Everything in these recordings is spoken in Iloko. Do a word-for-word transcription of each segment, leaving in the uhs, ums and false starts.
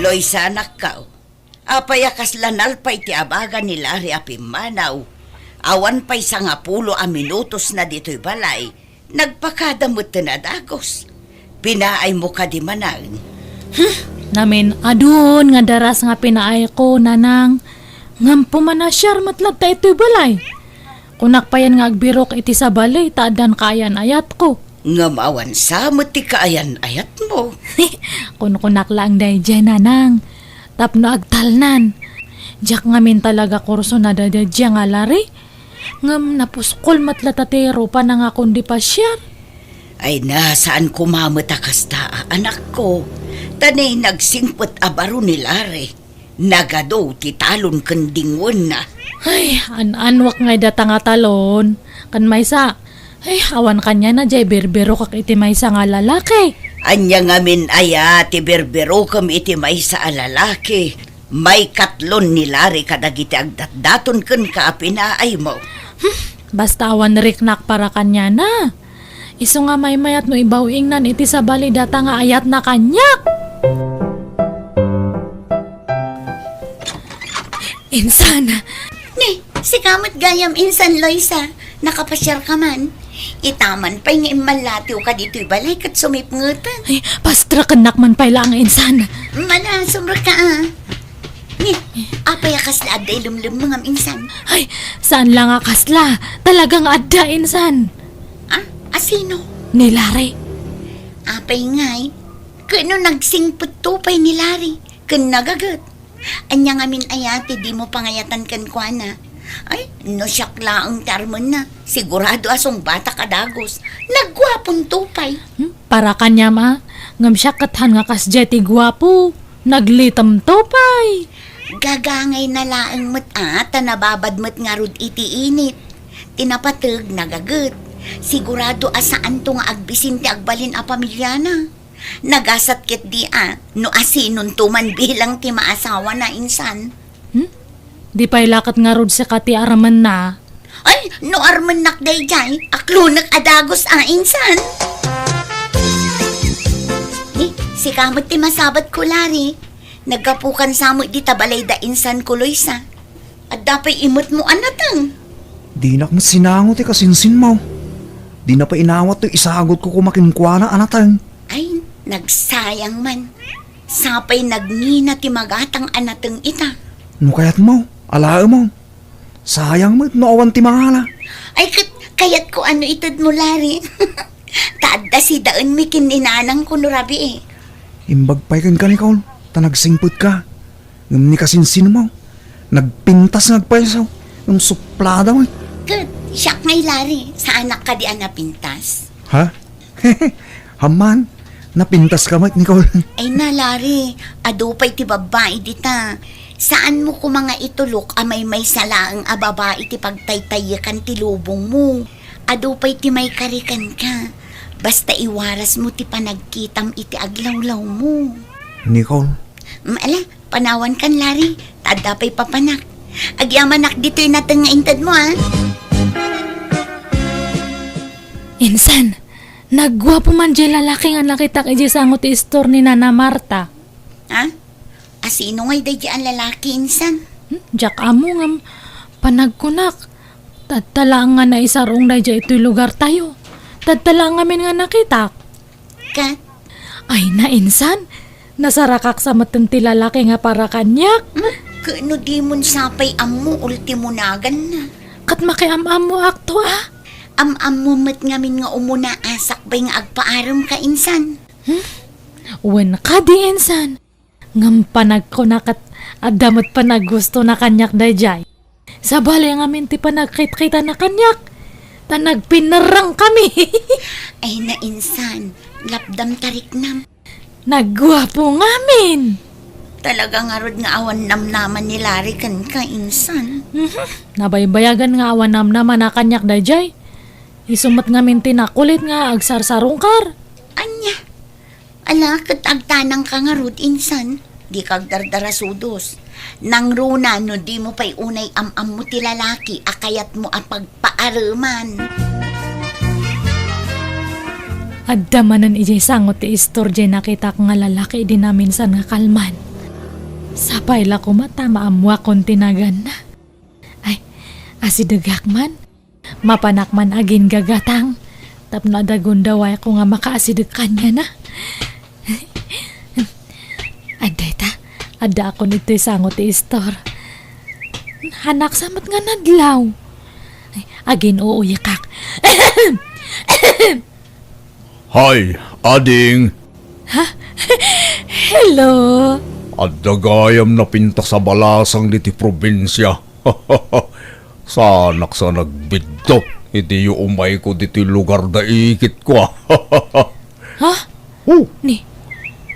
Loisa, anakko, apay a kasla nalpay ti abaga ni Larry a pimmanaw? Awan pay sangapulo a minutosna ditoy balay, nagpakada metten a dagus. Pinaaymo kadi, Manang? Namin-adun nga daras nga pinaayko, Nanang. Ngem pumanasiar met latta itoy balay. Kunak payen nga agbirok iti sabali ta addan kaayan-ayatko. Ngem awan sa met ti kaayan-ayatmo. Kunkunak laeng daydiay, Nanang. Tapno agtalnan. Diak ngamin talaga kurso na daydiay nga Larry. Ngem napuskol met latta ti rupana nga kundi pasiar. Ay na, saan koma met a kasta, anakko. Ta ni nagsingpet a baro ni Larry, nagadu ti talon ken dingwenna. Ay, an-anwak ngay data nga talon. Ken maysa, ay, awan kaniana jay birbirokak iti maysa nga lalaki. Ania ngamin aya ti birbirokem iti maysa a lalaki? Maikatlon ni Larry kadagiti agdatdaton kenka a pinaaymo. Hmm, basta awan riknak para kaniana. Isu nga maymayat no ibaw-ingnan iti sabali data nga ayatna kaniak. Insan. Ni, sika met gayam, Insan Loisa. Nakapasiar ka man. Itaman pay nga immallatiw ka ditoy balay ket sumipngeten. Ay, pastrakennak man pay laeng, Insan. Mana, sumrek ka, a. Ni, apay a kasla adda ilemlem ngam, Insan? Ay, saan la nga kasla. Talaga nga adda, Insan. Ah, a sino? Ni Larry. Apay ngay, ket no nagsingpetto pay ni Larry, ken nagaget. Ania ngamin aya ti dimo pangayatan kenkuana? Ay, no siak laeng ti armenna, sigurado a sungbatak a dagus. Nagguaponto pay. Hmm, para kaniam a, ngem siak ket han nga kasdiay ti guapo. Naglitemto pay. Gagangayna laeng met a, ta nababad met ngarud iti init. Ti napateg, nagaget. Sigurado a saanto nga agbisin ti agbalin a pamiliana. Nagasat ketdi a, no asinonto man bilang ti maasawana, Insan. Hmm? Di pay la ket ngarud sika ti armenna. Ay, no armennak daydiay, aklonek a dagus a, Insan. Ni, sika met ti masabatko, Larry. Naggapukan sa met dita balay da Insan ko, Loisa. Adda pay imetmo a nateng. Dinak met sinango ti kasinsinmo. Dina pay inawat toy isagutko koma kenkuana a nateng. Ay, nagsayang man. Sapay nagngina ti magatang a nateng ita. No kayatmo, alaemo. Sayang met no awan ti mangala. Ay, ket kayatko a no itedmo, Larry. Ta adda sidaenmi ken ni nanangko no rabii. Imbag pay kenka, Nicole, ta nagsingpetka. Ngem ni kasinsinmo, nagpintas nga agpayso. Ngem suplada met. Ket siak ngay, Larry, saanak kadi a napintas? Ha? Amman, napintas ka met, Nicole. Ay na, Larry, adu pay ti babbai dita. Saanmo koma nga itulok a maymaysa laeng a babai ti pagtaytaykan ti lubongmo. Adu pay ti maikari kenka. Basta iwarasmo ti panagkitam iti aglawlawmo. Nicole. Mm, ala, panawankan, Larry. Ta adda pay papanak. Agyamanak ditoy nateng nga intedmo, a. Insan, nagguapo man jay lalaki nga nakitak idiay sango ti istor ni Nana Marta. Ha? A sino ngay daydiay a lalaki, Insan? Hmm, diak ammo ngem panagkunak. Tatta laeng nga naisar-ong daydiay itoy lugartayo. Tatta laeng ngamin nga nakitak. Ket? Ay na, Insan, nasarakak sa metten ti lalaki nga para kaniak. Hmm? Ket no dimon sapay ammo, ultimo naganna. Ket makiam-ammoakto a. Am-ammo met ngamin nga umuna a sakbay nga agpaarem ka, Insan. Hmm? Wen kadi, Insan. Ngem panagkuna ket adda met panaggusto na kaniak daydiay. Sabali ngamin ti panagkitkita na kaniak, ta nagpinerreng kami. Ay na, Insan, lapdam ta riknam. Nagguapo ngamin. Talaga ngarud nga awan namnaman ni Larry kenka, Insan. Mhm. Nabaybayagan nga awan namnaman a kaniak daydiay. Isu met ngamin ti nakulit nga agsarsarungkar. Ania? Ala, ket agtanangka ngarud, Insan. Dika agdardarasudos. Nangruna no dimo pay unay am-ammo ti lalaki a kayatmo a pagpaareman. Adda manen idiay sango ti istor jay nakitak nga lalaki idi naminsan nga kalman. Sapay la koma ta maammuakon ti naganna. Ay, asidegak man. Mapanak man aginggagatang tapno adda gundawayko nga makaasideg kaniana. Adda ita, addaakon itoy sango ti istor. Hanaksa met nga nadlaw. Ay, agin-uuyakak. Hay, ading! Ha? Hello? Adda gayam napintas a balasang ditoy probinsia. Saanaksa nagbiddut iti yuumayko ditoy lugar da ikitko, a. Ha? Oh. Ni,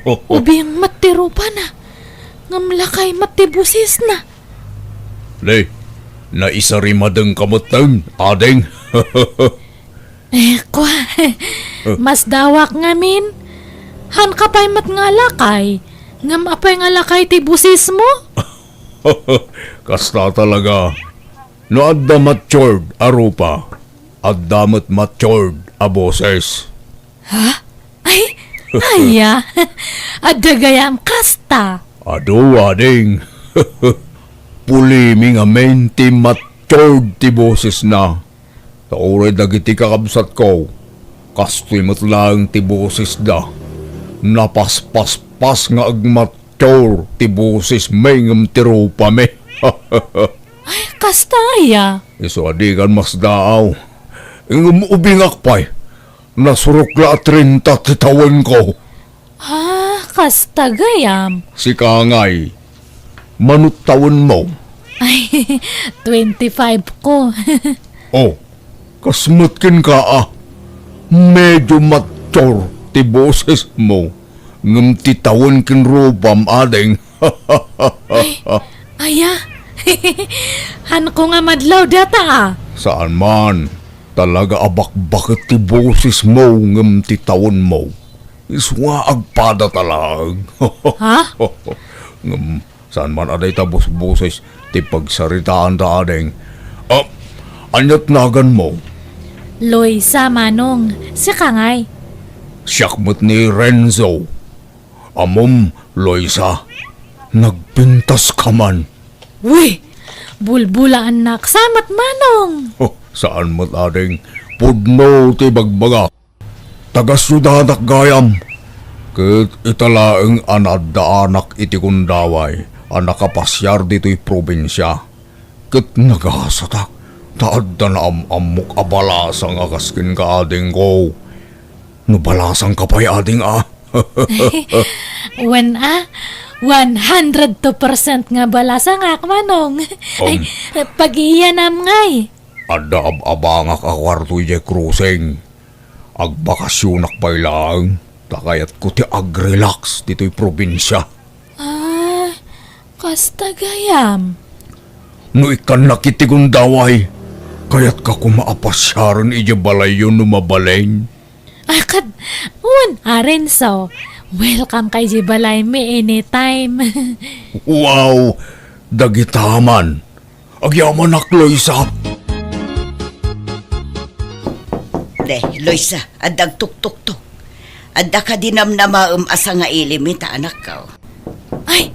ubing met ti rupana, ngem lakay met ti bosisna. Ni, naisarimadengka metten, ading. Eh, kua, masdawak ngamin. Hanka pay met nga lakay, ngem apay nga lakay ti bosismo? Kasta talaga. No adda matured a rupa, adda met matured a boses. Ha? Ay, aya. Adda gayam kasta. Adu, ading. Pulimi ngamin ti matured ti bosesna. Ta uray dagiti kakabsatko, kastoy met laeng ti bosesda. Napaspaspas nga agmature ti bosesmi ngem ti rupami. Ay, kasta aya? Isu a dikan masdaaw. Ngem ubingak pay, nasurok la a treinta ti tawenko. Ah, kasta gayam. Sika ngay, manut tawenmo? Ay, twenty-five ko. Oh, kas met kenka a. Medyo mature ti bosesmo, ngem ti tawen ken rupam, ading. Ay, aya? Hanko nga madlaw data a. Saan man, talaga a bakbaket ti bosesmo ngem ti tawenmo. Isu nga agpadata laeng. Ha? Ngem saan man a dayta bosboses ti pagsaritaanta, ading. Ah, ania't naganmo? Loisa, manong. Sika ngay? Siak met ni Renzo. Ammom, Loisa, nagpintaska man. Wi, bulbulaannak sa met, manong. Oh, saan met, ading. Pudno ti bagbagak. Taga-siudadak gayam, ket ita laeng a naaddaanak iti gundaway a nakapasiar ditoy probinsia. Ket nagasatak ta adda naam-ammok a balasang a kas kenka, adingko. No balasangka pay, ading, a? Wen a, one hundred two percent nga balasangak, manong. Ay, um, pagiyanam ngay. Adda ab-abangak a kuarto idiay krusing. Agbakasionak pay laeng, ta kayatko ti agrelax ditoy probinsia. Ah, kasta gayam. No ikkannak iti gundaway, kayatka koma a pasiaren idiay balayyo no mabalin. Ay, ket, wen a, Renzo, welcome ka idiay balaymi anytime. Wow! Dagita man. Agyamanak, Loisa. De, Loisa, adda agtuktokto. Adda kadi namnamaem a sangailim ita, anakko? Ay,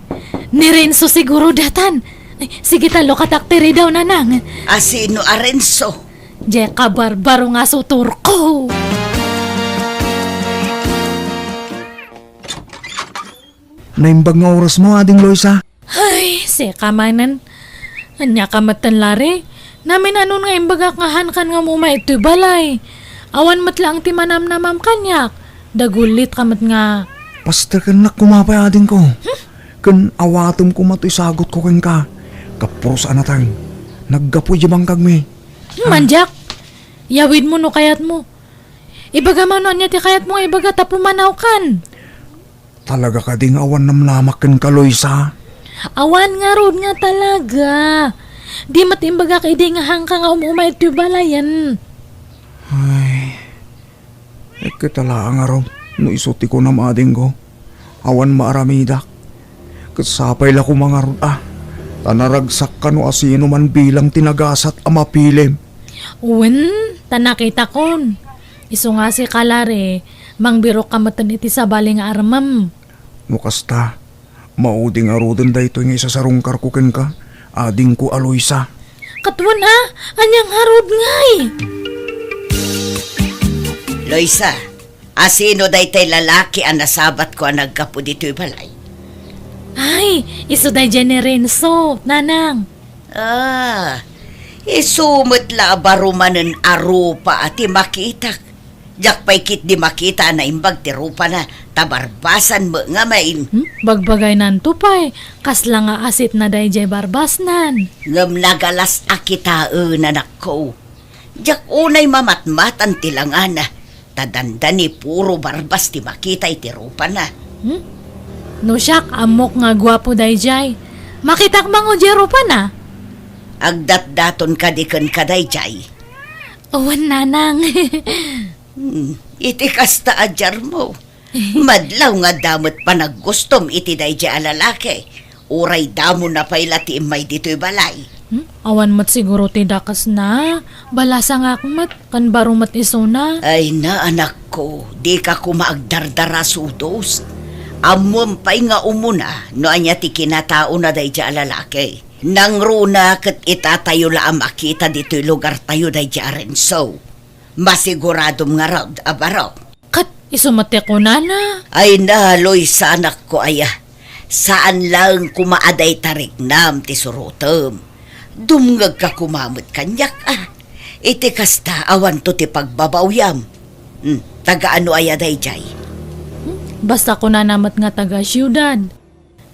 ni Renzo siguro datan. Ay, sige ta, lukatak ti ridaw, nanang. A sino a Renzo? Diay kabarbaro nga sutorko. Naimbag nga orasmo, Ading Loisa. Ay, sika manen. Ania ka metten, Larry? Naminanon nga imbagak nga hankan nga umay itoy balay. Awan met laeng ti manamnamam kaniak. Dagulit ka met nga. Pastekennak koma pay, adingko. Hmm? Ken awatem koma toy sagutko kenka. Kapuros a nateng. Naggapu idiay bangkagmi. Hmm, mandiak. Yawidmo no kayatmo. Ibagam no ania ti kayatmo nga ibaga ta pumanawkan. Talaga kadi nga awan namnamak kenka, Loisa? Awan ngarud nga talaga. Di met imbagak idi nga hanka nga um-umay iti balayen. Ay, ket laeng ngarud no isu ti kunam, adingko. Awan maaramidak. Ket sapay la koma ngarud a, ta naragsak kano a sino man bilang ti nagasat a mapilim. Wen, ta nakitakon. Isu nga sika, Larry, mangbirok ka metten iti sabali nga armem. No kasta, Maudi ngaruden daytoy nga isasarungkarko kenka, adingko a Loisa. Ket wen a, ania ngarud ngay? Loisa, asino daytay lalaki a nasabatko a naggapu ditoy balay? Ay, isu daydiay ni Renzo, nanang. Ah, isu met la a baro manen a rupa a ti makitak. Diak pay ketdi makita a naimbag ti rupana, ta barbasan met ngamin. Hmm? Bagbagaynanto pay, kasla nga asitna daydiay barbasnan. Ngem nagalas a kitaen, anakko. Diak unay mamatmatan ti langana, ta dandani puro barbas ti makita iti rupana. Hmm? No siak, ammok nga guapo daydiay. Makitak mango diay rupana? Agdatdaton kadi kenka daydiay? Wen, nanang. Hmm, iti kasta a diarmo, madlaw nga adda met panaggustom iti daydiay a lalaki. Uray damona pay la ti immay ditoy balay. Hmm? Awan met siguro ti dakesna. Balasangak met, ken baro met isuna. Ay na, anakko, dika koma agdardara sudos. Ammom pay nga umuna no ania ti kinataona daydiay a lalaki. Nangruna ket itatayo la a makita ditoy lugartayo daydiay a Renzo. Masiguradom ngarud a baro. Ket isu met ti kunana. Ay na, Loisa, anakko aya. Saan laeng koma a dayta riknam ti surotem. Dumngegka koma met kaniak, a. Iti kasta, awanto ti pagbabawyam. Hmm, taga ano aya daydiay? Hmm, basta kunana met nga taga siudad.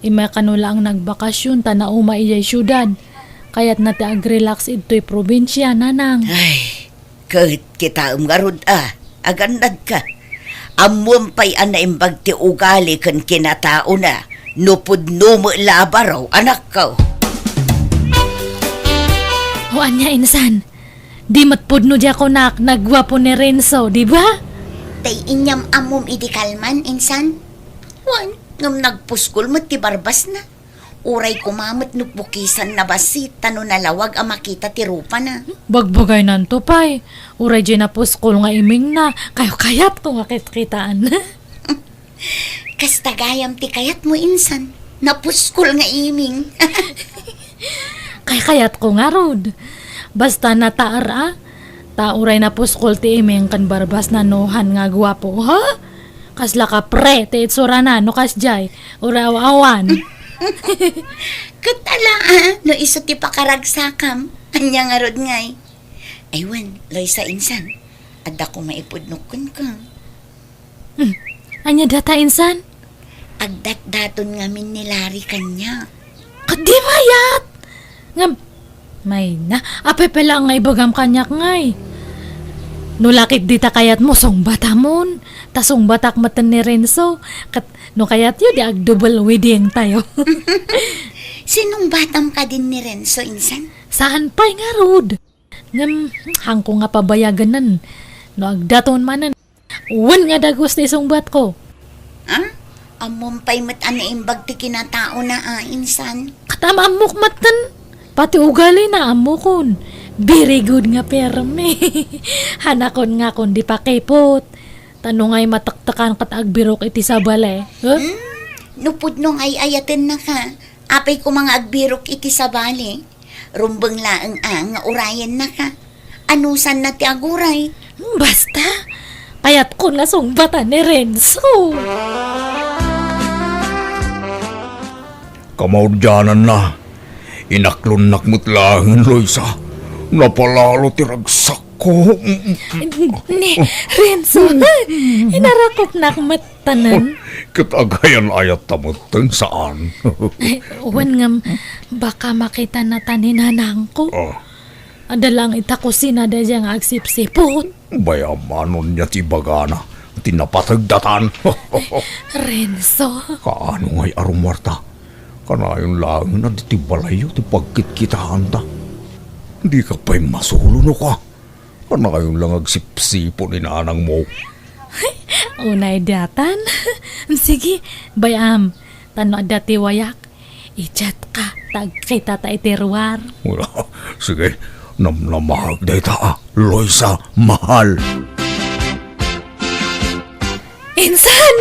Immay kano laeng nagbakasyon ta nauma idiay siudad. Kayatna ti agrelax idtoy probinsia, nanang. Ay, ket kitaem ngarud a, agannadka. Ammom pay a naimbag ti ugali ken kinataona no pudno met la a baro, anakko. O ania, insan? Di met pudno diay kunak, nagguapo ni Renzo, di ba? Tay inyam-ammom idi kalman, insan? Wen, ngem nagpuskol met ti barbasna. Uray koma met no bukisanna bassit ta no nalawag a makita ti rupana. Bagbagaynanto pay. Uray diay napuskol nga imingna, kayat-kayatko nga kitkitaan. Kasta gayam ti kayatmo, insan. Napuskol nga iming. Kayat-kayatko ngarud. Basta nataar a. Ta uray napuskol ti iming ken barbasna no han nga guapo, ha? Kasla kapre ti itsurana no kasdiay, uray aw-awan. Ket ala, a, no isu ti pakaragsakam, ania ngarud ngay? Ay wen, Loisa, insan, adda koma ipudnok kenka. Hmm. Ania dayta, insan? Agdatdaton ngamin ni Larry kaniak. Ket di mayat! Ngem, mayna, apay pay laeng nga ibagam kaniak ngay? No la ket dita kayatmo, sungbatamon. Ta sungbatak metten ni Renzo. Ket no kayatyo, di ag-double wedding tayo. Sinungbatam kadin ni Renzo, insan? Saan pay ngarud? Ngem, haanko nga pabayaganen no agdaton manen. Wen nga dagus ti sungbatko. Ah? Ammom pay met a naimbag ti kinataona a, insan? Ket am-ammok metten. Pati ugalina, ammokon. Very good nga permi. Hanakon nga kon di pakipot. Ta no ngay matektekan ket agbirok iti sabali. Huh? Hmm? No pudno nga ay-ayatennaka, apay koma nga agbirok iti sabali? Rumbeng laeng a nga urayennaka. Anusanna ti aguray? Basta, kayatkon nga sungbatan ni Renzo. Kamaudiananna, inaklonnak met laeng, Loisa. Napalalo ti ragsakko. Ni, Renzo, inarakopnak met. Tanan? Ket agayan-ayatta metten, saan? Ay, wen ngem, baka makitana ta ni nanangko. Ah. Adda laeng ita kusina daydiay nga agsipsiput. Bayamanon niya ti ibagana, ti napategdatan. Renzo. Kaano ngay a rummuarta? Kanayon laeng a ditoy balayyo ti pagkitkitaanta. Dika pay masulo no ka. Kanayon lang agsipsiput ni nanangmo. Unay datan. Sige, bay-am. Ta no adda ti wayak, i-chat ka, ta agkita ta iti ruar. Wala. Sige, namnamaak dayta, a, Loisa, mahal. Insan!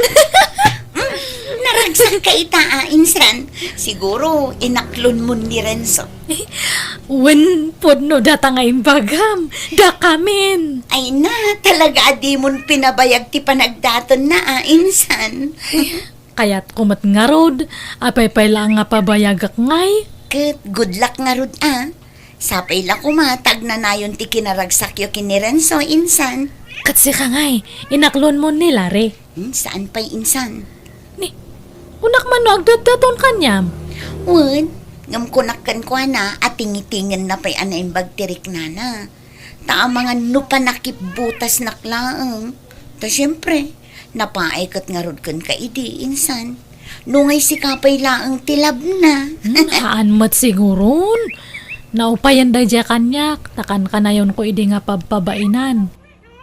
Agsaanka ita a, insan. Siguro, inaklonmon ni Renzo. Wen, pudno data nga imbagam. Dakamin. Ay na, talaga a dimon pinabayag ti panagdaton na a, insan. Kayatko met ngarud, apay pay laeng nga pabayagak ngay? Ket good luck ngarud a. Sapay la koma ta agnanayon ti kinaragsakyo ken ni Renzo, insan. Ket sika ngay, inaklonmon ni Larry. Hmm, saan pay, insan? Ni, kunak man no agdatdaton kaniam? Wen, ngem kunak kenkuana a tingitingenna pay a naimbag ti riknana. Ta amangan no panakibbutasnak laeng. Ta siempre, napaay ket ngarud kenka idi, insan. No ngay sika pay laeng ti labna. Hmm, haan met siguron. Naupayen daydiay kaniak, ta kankanayonko idi nga pabpabainan.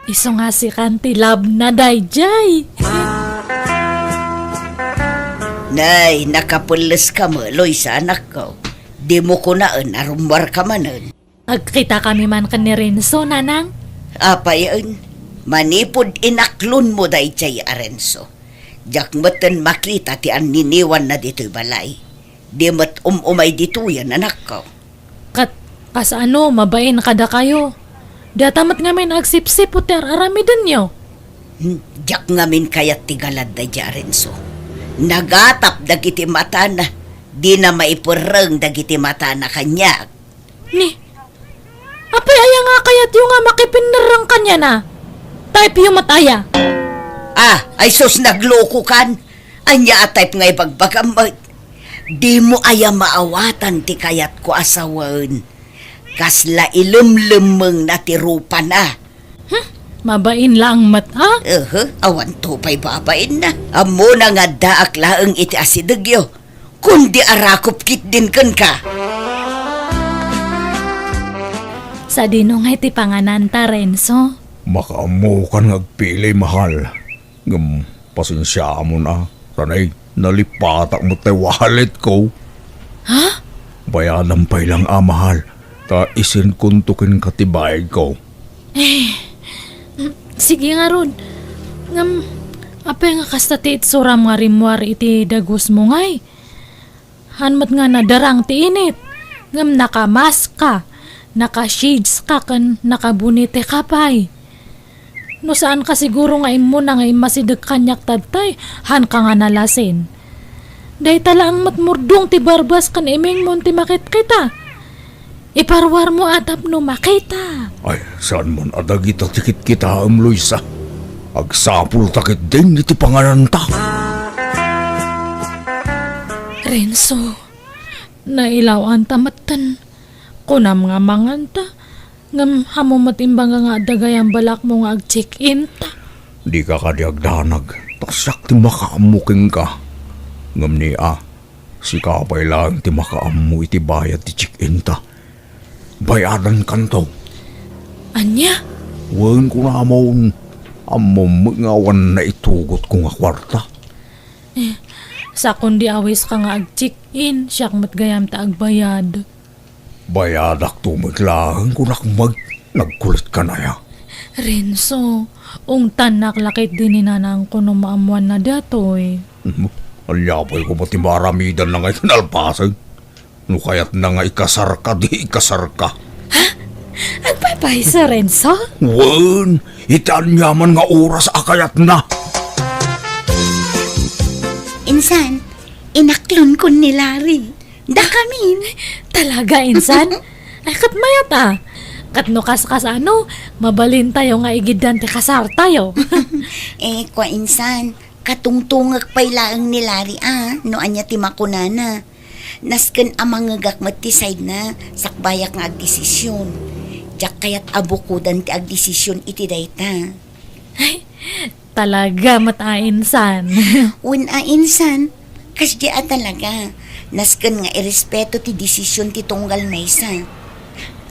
Isu nga sikan ti labna daydiay. Nay, nakapelleska met, Luisa, anakko. Dimo kunaen a rummuarka manen. Agkitakami man ken ni Renzo, nanang. Apayen, manipud inaklonmo daydiay a Renzo, diak metten makita ti anniniwanna ditoy balay. Di met um-umay ditoyen, anakko. Ket kasano, mabain kadakayo? Data met ngamin agsipsiput ti ar-aramidenyo. Hmm, diak ngamin kayat ti galad daydiay a Renzo. Nagatap dagiti matana, dina maiperreng dagiti matana kaniak. Ni, apay aya nga kayatyo nga makipinnerreng kaniana? Type-yo met aya? Ah, ay sus, naglokokan. Ania a type nga ibagbagam met? Dimo aya maawatan ti kayatko a sawen? Kasla ilemlemmengna ti rupana. Hmm, mabain laeng met, ha? Ehe, awanto pay babainna. Ammona nga addaak laeng iti asidegyo. Kundi arakop ketdin kenka. Sadino ngay ti pangananta, Renzo? Makaammokan nga agpili, mahal. Ngem pasensiamon a, ta nay, nalipatak met tay walletko. Ha? Bayadam pay lang a, mahal, ta isendkonto kenka ti bayadko. Eh, sige ngarud. Ngem, apay nga kasta ti itsuram nga rimmuar iti dagusmo ngay? Haan met nga nadarang ti init, ngem nakamaska, nakashadeska ken nakaboneteka pay. No saanka siguro nga immuna nga immasideg kaniak tattay, haanka nga nalasin. Dayta laeng met murdong ti barbas ken imingmon ti makitkita. Iparuarmo a tapno makita. Ay, saan man a dagita ti kitkitaem, Luisa. Agsapulta ketdin iti pangananta. Renzo, nailawanta metten. Kunam nga manganta, ngem ammo met imbaga nga adda gayam balakmo nga ag-check-in ta. Dika kadi agdanag, ta siak ti makaammo kenka. Ngem ni a, sika pay laeng ti makaammo iti bayad ti check-in ta. Bayadankanto. Ania? Wen, kunamon, ammom met nga awan naitugotko nga kuarta. Eh, sakon di awiska nga ag-check-in, siak met gayam ta agbayad. Bayadakto met laeng, kunak met, nagkulitka aya? Renzo, ungtannak la ketdi ni nanangko no maammoanna datoy. Hmm, ania pay koma ti maaramidanna nga ikinalpasen? No kayatna nga ikasarka, di ikasarka. Ha? Agpaypayso, Renzo? Wen, iti aniaman nga oras a kayatna. Insan, inaklonko ni Larry. Dakamin. Talaga, insan? Ay, ket mayat a. Ket no kaskasano, mabalintayo nga igiddan ti kasartayo. Eh, kua, insan, katungtungek pay laeng ni Larry a, no ania ti makunana. Nasken a mangngegak met ti side na, sakbayak nga agdesisyon. Diak kayat a bukodan ti agdesisyon iti dayta. Ay, talaga met a insan. Wen a insan, kasdi a talaga. Nasken nga irespeto ti desisyon ti tunggal maysa.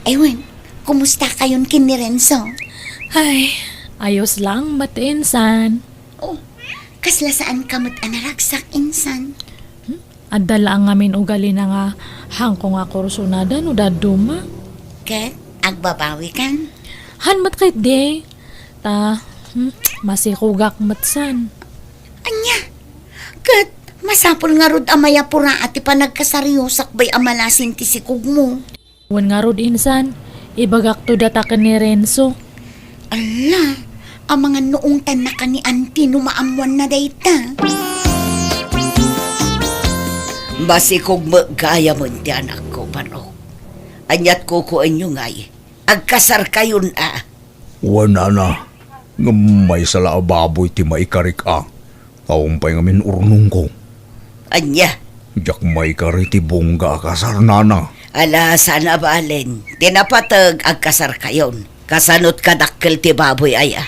Ay wen, kumustakayon ken ni Renzo? Ay, ayos lang met insan. Oh, kasla saanka met a naragsak insan? Hmm? Adda laeng ngamin ugalina nga haanko nga kursonada no dadduma. Ket agbabawikan? Haan met ketdi. Ta, hmm, masikogak met san. Ania? Ket Masapul ngarud a mayapura ti panagkasaryo sakbay a malasin ti sikogmo. Wen ngarud, insan, ibagakto data ken ni Renzo. Alla, amangan no ungtannaka ni Auntie no maammoanna dayta. Masikog met gayamen ti anakko, Barok. Ania't kukuenyo ngay? Agkasarkayon a. Wen, nana, ngem maysa la a baboy ti maikarik a. Awan pay ngamin urnongko. Ania? Diak maikari ti bungga a kasar, nana. Ala, saan a balen. Ti napateg, agkasarkayon. Kasano't kadakkel ti baboy aya?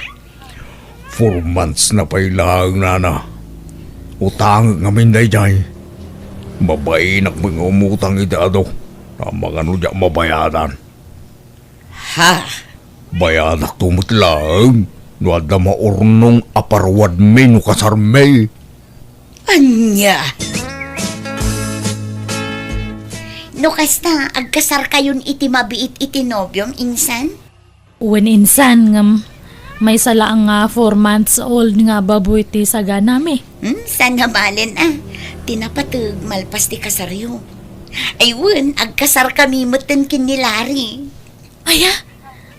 Four months na pay laeng, nana. Utangek ngamin daydiay. Mabainak met nga umutang iti adu. Amangan no diak mabayadan. Ha? Bayadakto met laeng no adda maurnong a paruadmi no kasarmi. Ania? No kasta, agkasarkayon iti mabiit iti nobiom, insan? Wen, insan, ngem maysa laeng nga four months old nga baboy ti saganami. Hmm, saan a balen a. Ti napateg, malpas ti kasaryo. Ay wen, agkasarkami metten ken ni Larry. Aya,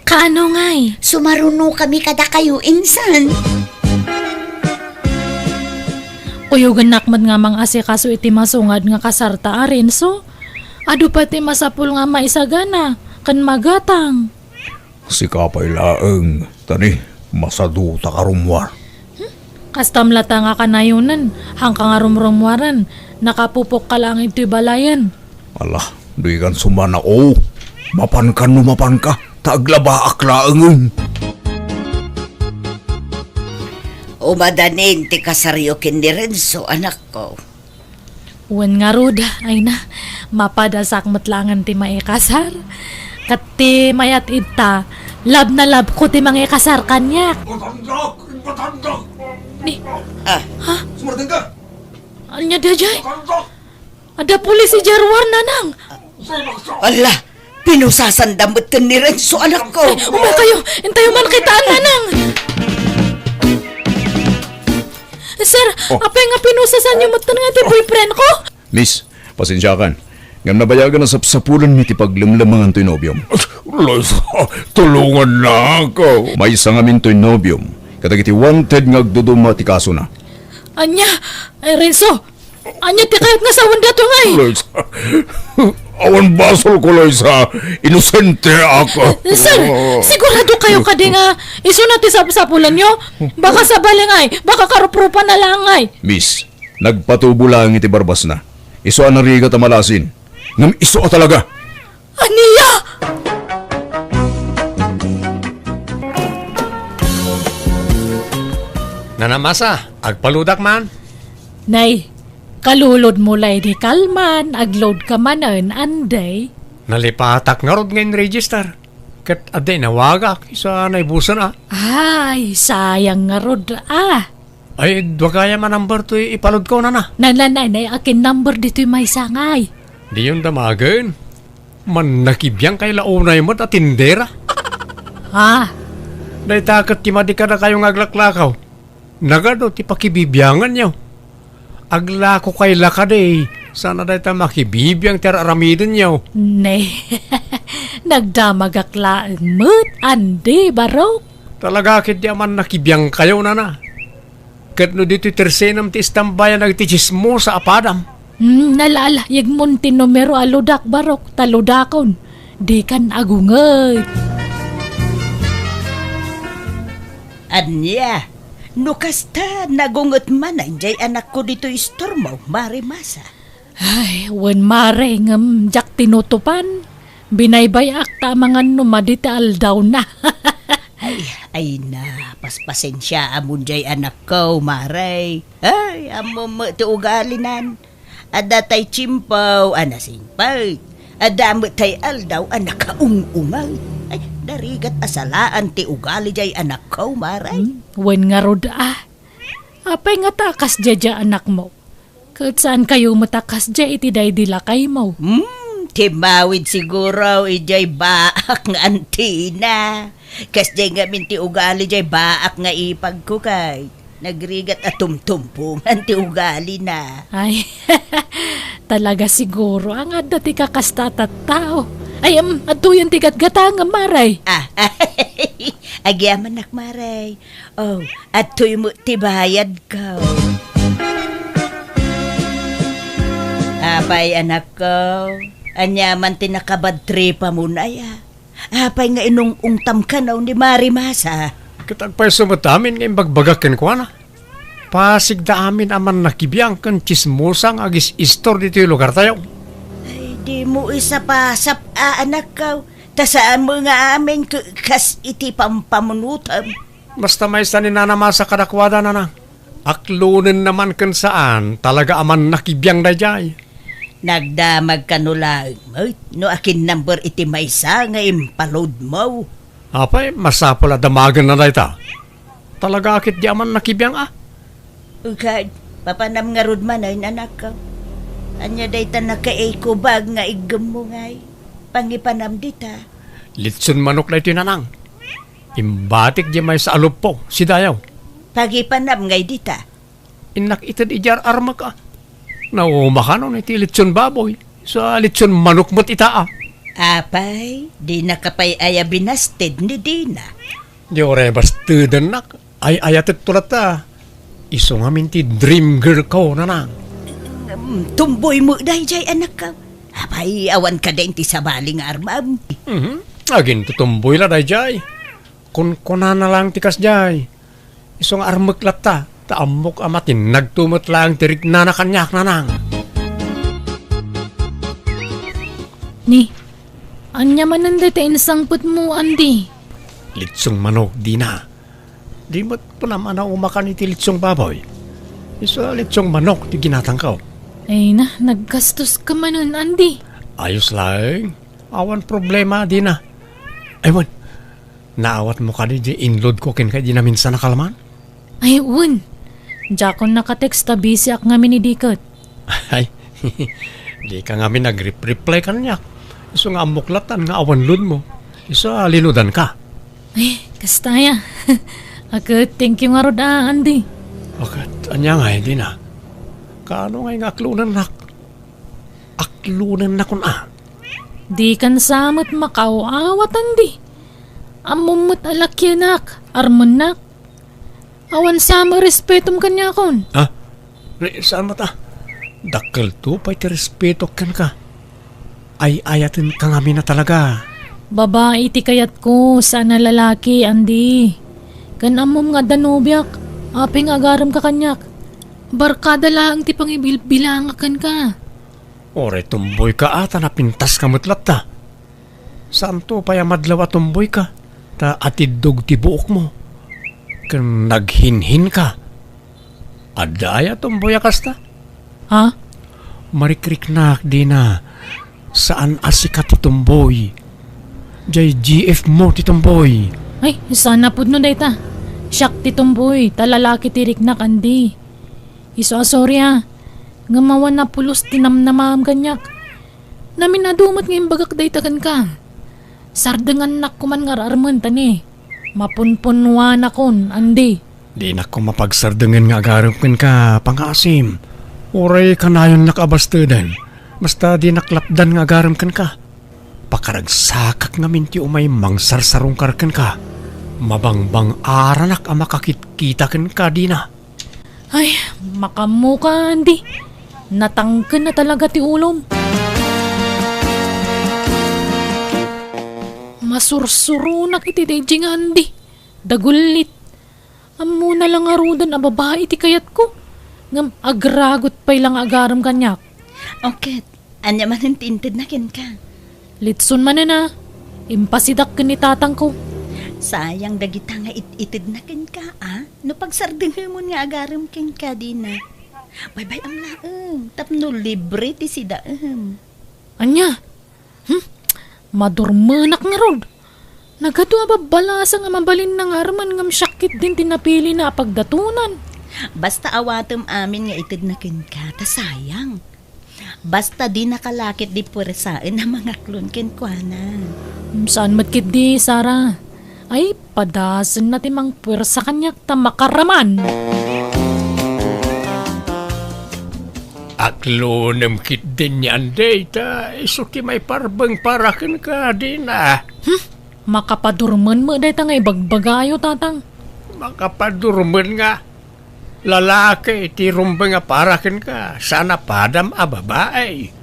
kaano ngay? Sumarunokami kadakayo, insan. Kuyogennak met nga mangasikaso iti masungad nga kasarta a, Renzo. Adu pay ti masapul nga maisagana ken magatang. Sika pay laeng, ta ni, masadutak a rummuar. Kastam latta nga kanayonen, haanka nga rumrummuaren, nakapupokka laeng iti balayen. Ala, dikan sumanao. Mapankan no mapanka, ta aglabaak laengen. Umadanin ti kasaryo ken ni Renzo, anakko. Wen ngarud, ay na, mapadasak met laengen ti maikasar. Ket ti mayat ita, love na love ko ti mangikasar kaniak. Batandak! Batandak! Ni, Ah, ha? Sumardeng ka! Ania daydiay? Batandak! Adda pulis idiay ruar, nanang! Ala! Pinusasanda metten ni Renzo, anakko! Ay, umakayo! Intayo man kitaan, nanang! Sir, Oh. apay nga pinusasanyo metten nga ti boyfriend ko? Miss, pasensiakan. Ngem nabayagan a sapsapulenmi ti paglemlemangan toy nobiom. Loisa, tulongannak. Maysa ngamin toy nobiom kadagiti wanted nga agduduma ti kasona. Ania? Ay, Renzo, ania ti kayat nga sawen dato ngay? Loisa, awan basolko, Loisa. Inosenteak. Sir, sigurado kayo kadi nga isuna ti sapsapulanyo? Baka sabali ngay, baka karuprupan na lang ngay. Miss, nagpatubo laeng iti barbasna. Isu a narigat a malasin. Ngem isu a talaga. Ania? Nanamasa, agpaludak man. Nay, kalulodmo lay di kalman, aglodka manen, anday? Nalipatak ngarud nga in-register. Ket adda inawagak, isu a naibusen a. Ay, sayang ngarud a. Ay, dua gayam a number toy ipalodko, nana. Nana, nay, nay, akin number ditoy maysa ngay. Diyon damagen. Mannakibiang kay la unay met a tindera. Ha? Dayta ket ti madi kadakayo nga aglaklakaw. Nagadu ti pakibibianganyo. Aglako kay la kadi, sana dayta makibibiang ti ar-aramidenyo. Ne, nagdamagak laeng met, andi, barok. Talaga ketdi a mannakibiangkayo, nana. Ket no ditoy tersenem ti istambayan dagiti tsismosa a padam. Hmm, nala, ala, yegmon ti numero a ludak, barok, ta ludakon. Dikan agunget. Ania? No kasta, nagunget manen jay anakko ditoy istormo, Mare Masa. Ay, wen, Mare, ngem diak tinutupan. Binaybay-ak ta amangan no madi ti aldawna. Ay, ay na, paspasensiaam jay anakko, Mare. Ay, ammom met ti ugalinan. Adda tay tiempo a nasingpet. Adda met tay aldaw a nakaung-unget. Ay, narigat a salaan ti ugali jay anakko, Mare. Hmm, wen ngarud a. Apay ngata a kasdiay anakmo? Ket saankayo met a kasdiay iti daydi lakaymo? Hmm, timmawid siguro idiay baak nga antina. Kasdiay ngamin ti ugali jay baak nga ipagko kay. Nagrigat a tumtumpongan ti ugalina. Ay, talaga siguro nga adda ti kakasta a tattao. Ay, em, adtoyen ti gatgatangam, Maray. Ah, agyamanak, Maray. Oh, adtoy met ti bayadko. Apay, anakko, ania man ti nakabadtripamon aya? Apay nga inung-ungtam kano ni Mari Masa? Ket agpayso met amin nga imbagbagak kenkuana. Pasigda amin a mannakibiang ken tsismosa nga agis-istor ditoy lugartayo. Ay, dimo isapasap a, anakko. Ta saan met nga amin ke-, kas iti pampamunotem. Basta maysa ni Nana Masa kadakuada, Nanang. Aklonenna man ken saan, talaga a mannakibiang daydiay. Nagdamag kano laeng met no akin number iti maysa nga impalodmo. Apay, masapul a damagenna dayta. Talaga a ketdi a mannakibiang a. Ugad, papanam ngarud manen, anakko. Ania dayta nakaikubag nga iggemmo ngay? Pangipanam dita. Litson manok daytoy, Nanang. Imbatik di maysa a luppo, sidayaw. Pagipanam ngay dita. Innak ited idiay ar-armek a. Nauma kano iti litson baboy. Sa litson manok met ita a. Apay, dinaka pay aya binasted ni Dina? Di uray bastedennak. Ay-ayatek to latta. Isu ngamin ti dream girl ko, Nanang. Mm, tumboy met daydiay, anakko. Apay, awan kadi ti sabali nga armam? Mhm. Agintutumboy la daydiay. Kunkunana laeng ti kasdiay. Isu nga armek latta, ta ammok a matinnagto met laeng ti riknana kaniak, Nanang. Ni, ania manen dayta insangpetmo, Andy? Litsong manok, Dina. Di met kunam a naumakan iti litsong baboy. Isu a litsong manok ti ginatangko. Ay na, naggastos ka manen, Andy. Ayos laeng. Awan problema, Dina. Ay, wen. Naawatmo kadi di inload ko kenka idi naminsan a kalman? Ay, wen. Diakon nakatext ta busy ak ngamin idi ket. Ay, di ka ngamin nag-rep-reply kaniak. Isu nga ammok latan nga awan load mo. Isu a linudan ka. Ay, kasta aya. Aket, thank you ngarud a, Andy. Aket, ania ngay, Dina? Kaano ngay nga aklonennak? Aklonennakon a. Dikan sa met makaaw-awat, Andy. Ammom met a lakienak, armennak. Awan sa met respetom kaniakon. Ha? Re-, saan met a? Dakkelto pay ti respetok kenka. Ay-ayatenka ngamin a talaga. Babai ti kayatko, saan a lalaki, Andy. Ken ammom nga adda nobiak, apay nga agaremka kaniak. Barkada laeng ti pangibilbilangak kenka. Uray tumboyka a ta napintaska met latta. Saanto pay a madlaw a tumboyka, ta atiddog ti buokmo. Ken naghinhinka. Adda aya tumboy a kasta? Ha? Marikriknak, Dina. Saan a sika ti tumboy. Jay G F mo ti tumboy. Ay, saan a pudno dayta. Siak ti tumboy, ta lalaki ti riknak, Andy. Isu a sorry a. Ngem awan a pulos ti namnamaam kaniak. Namin-adu met nga imbagak dayta kenka. Sardengannak koman nga ar-armen ta ni mapunpunnuanakon, Andy. Dinak koma pagsardengen nga agarem kenka, pangngaasim. Uray kanayonnak a basteden. Basta dinak lapdan nga agarem kenka. Pakaragsakak ngamin ti umay mangsarsarungkar kenka. Mabangbang-aranak a makakitkita kenka, Dina. Ay, makaammoka, Andy. Natangken na talaga ti ulom. Masursuronak iti daydi nga Andy. Dagullit. Ammona la ngaruden a babai ti kayatko. Ngem agragot pay la nga agarem kaniak. Ket, ania manen ti intedna kenka? Litson manen a. Impasidak ken ni tatangko. Sayang dagita nga it-itedna kenka, a? No pagserdengemon nga agarem kenka, Dina. Baybay-am laeng, tapno libre ti sidaem. Ania? Hmm? Madurmenak ngarud. Nagadu a babbalasang a mabalinna nga armen ngem siak ketdin ti napilina a pagdatonan. Basta awatem amin nga itedna kenka, ta sayang. Basta dinaka la ketdi puersaen a mangaklon kenkuana. Hmm, saan met ketdi, Sara? Ay, padasenna ti mangpuersa kaniak ta makaraman. Aklonem ketdin ni Anday, ta isu ti maiparbeng para kenka, Dina. Hmm? Makapadurmen met dayta nga ibagbagayo, Tatang. Makapadurmen nga? Lalaki ti rumbeng a para kenka, saan a padam a babai.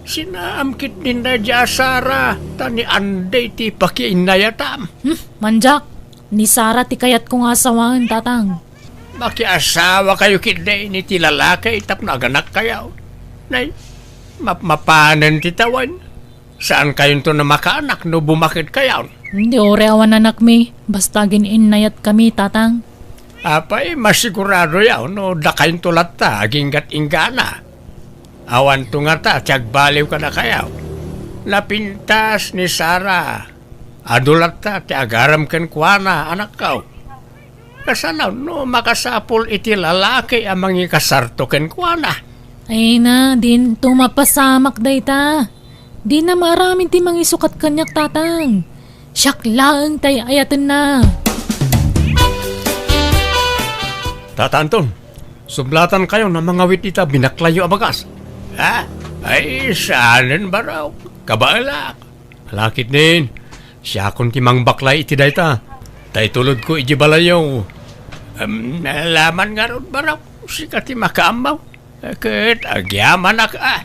Sinaam ketdin daydiay a Sara, ta ni Anday ti pakiinnayatam. Hmm, mandiak, ni Sara ti kayatko nga asawaen, Tatang. Makiasawakayo ketdi iti lalaki tapno aganakkayo. Nay, mapmapanen ti tawen. Saankayonto a makaanak no bumaketkayon. Di uray awan anakmi, basta agin-innayatkami, Tatang. Apay, masiguradoyo no dakayonto latta aginggat inggana. Awanto ngata ti agbaliw kadakayo. Napintas ni Sara. Adu latta ti agaram kenkuana, anakko. Kasano no makasapul iti lalaki a mangikasarto kenkuana? Ay na, dinto mapasamak dayta. Dina maaramid ti mangisukat kaniak, Tatang. Siak laeng ti ay-ayatenna. Tata Anton, sublatankayo a mangawit ita binaklayyo a bagas. Ha? Ay, saanen, Barok. Kabaelak. Ala ketdin, siakon ti mangbaklay iti dayta. Ta itulodko idiay balayyo. Em, nalaman ngarud, Barok, sika ti makaammo. Ket agyamanak a.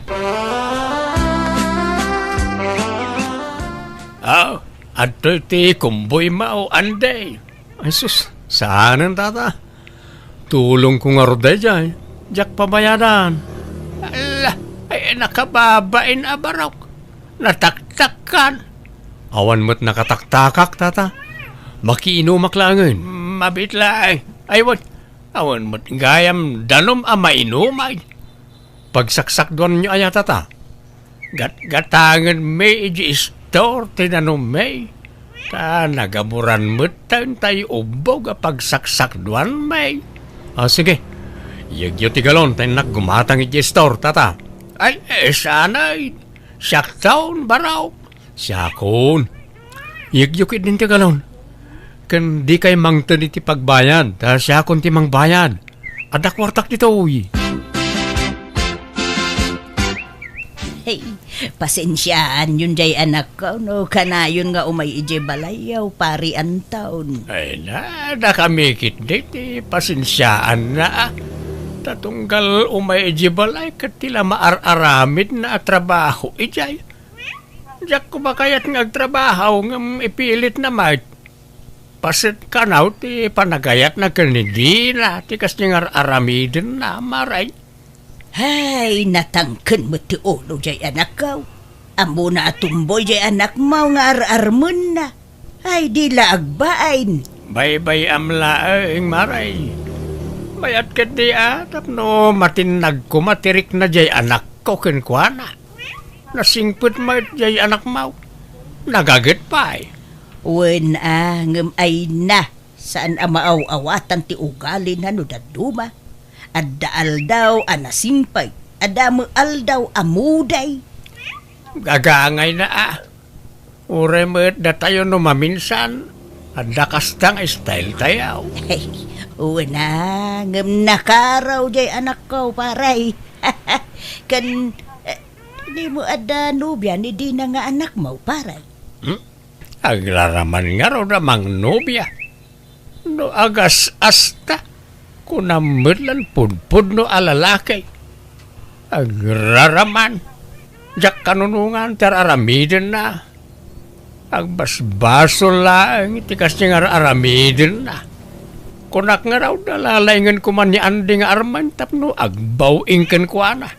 Aw, adtoy ti kumboymo, Anday. Ay sus, saanen, Tata. Tulongko ngarud daydiay. Diak pabayadan. Ala, ay, nakababain a, Barok. Nataktakkan. Awan met nakataktakak, Tata. Makiinumak laengen. Mabiit laeng. Ay, wen, awan met gayam danum a mainumay. Pagsaksakduanyo aya, Tata? Gatgatangenmi idiay istor ti danummi. Ta nagaburan metten tay ubbog a pagsaksakduanmi. Ah, sige. Iyegyo ti galon ta innak gumatang idiay istor, Tata. Ay, eh, sanay. Siakton, Barok. Siakon. Iyegyo ketdin ti galon. Ken dikay mangted iti pagbayad, ta siakon ti mangbayad. Adda kuartak ditoy. Hey, pasensiaanyon jay anakko no kanayon nga umay idiay balayyo, Pari Anton. Ay na, dakami ketdi ti pasensiaanna, a. Ta tunggal umay idiay balay ket ti la maar-aramidna a trabaho idiay. Diak koma kayat nga agtrabaho ngem ipilitna met. Paset kano ti panagayatna ken ni Dina ti kasdi nga ar-aramidenna, Mare. Hay, natangken met ti ulo jay anakko. Ammona a tumboy jay anakmo nga ar-armenna. Ay, di la agbain. Baybay-am laeng, Mare. Mayat ketdi a tapno matinnag koma ti rikna jay anakko kenkuana. Nasingpet met jay anakmo. Nagaget pay. Wen a, ngem ay na, saan a maaw-awatan ti ugalina no dadduma. Adda aldaw a nasingpet, adda met aldaw a muday. Gagangayna a. Uray met datayo no maminsan, adda kasta nga style tayo. Wen a, ngem nakaraw jay anakko, Pare. Ken, eh, dimo adda nobia ni Dina nga anakmo, Pare? Hmm? Agraraman ngarud a mangnobia. No agas-asta, kunam met lan pudpudno a lalaki. Agraraman. Diak kanunongan ti ar-aramidenna. Agbasbasol laeng ti kasdi nga ar-aramidenna. Kunak ngarud a lalaingenko man ni Andy nga armen tapno agbaw-ing kenkuana.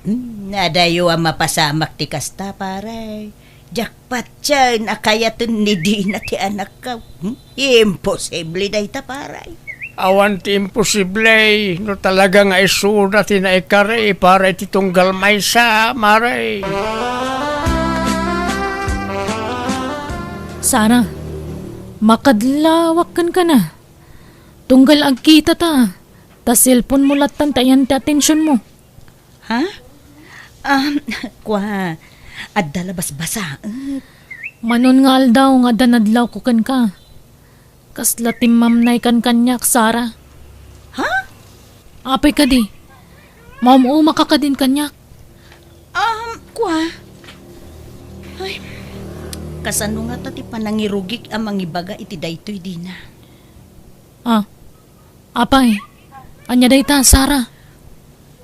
Hmm, adayo a mapasamak ti kasta, Pare. Diak patien a kayaten ni Dina ti anakko. Hmm? Imposible dayta, Pare. Awan ti imposible no talaga nga isuna ti naikari para iti tunggal maysa, Mare. Sara, makadlawak kenka. Tunggal agkita ta, ta cellphone mo lattan ti ayan ti atensiyon mo. Ha? Um, kua, adda la basbasaek. Manon nga aldaw nga adda nadlawko kenka. Kasla timmamnaykan kaniak, Sara. Ha? Apay kadi, Maum-umaka kadin kaniak. Um, kua? Ay, kasano ngata ti panangirugik a mangibaga iti daytoy, Dina? Ah, apay, ania dayta, Sara?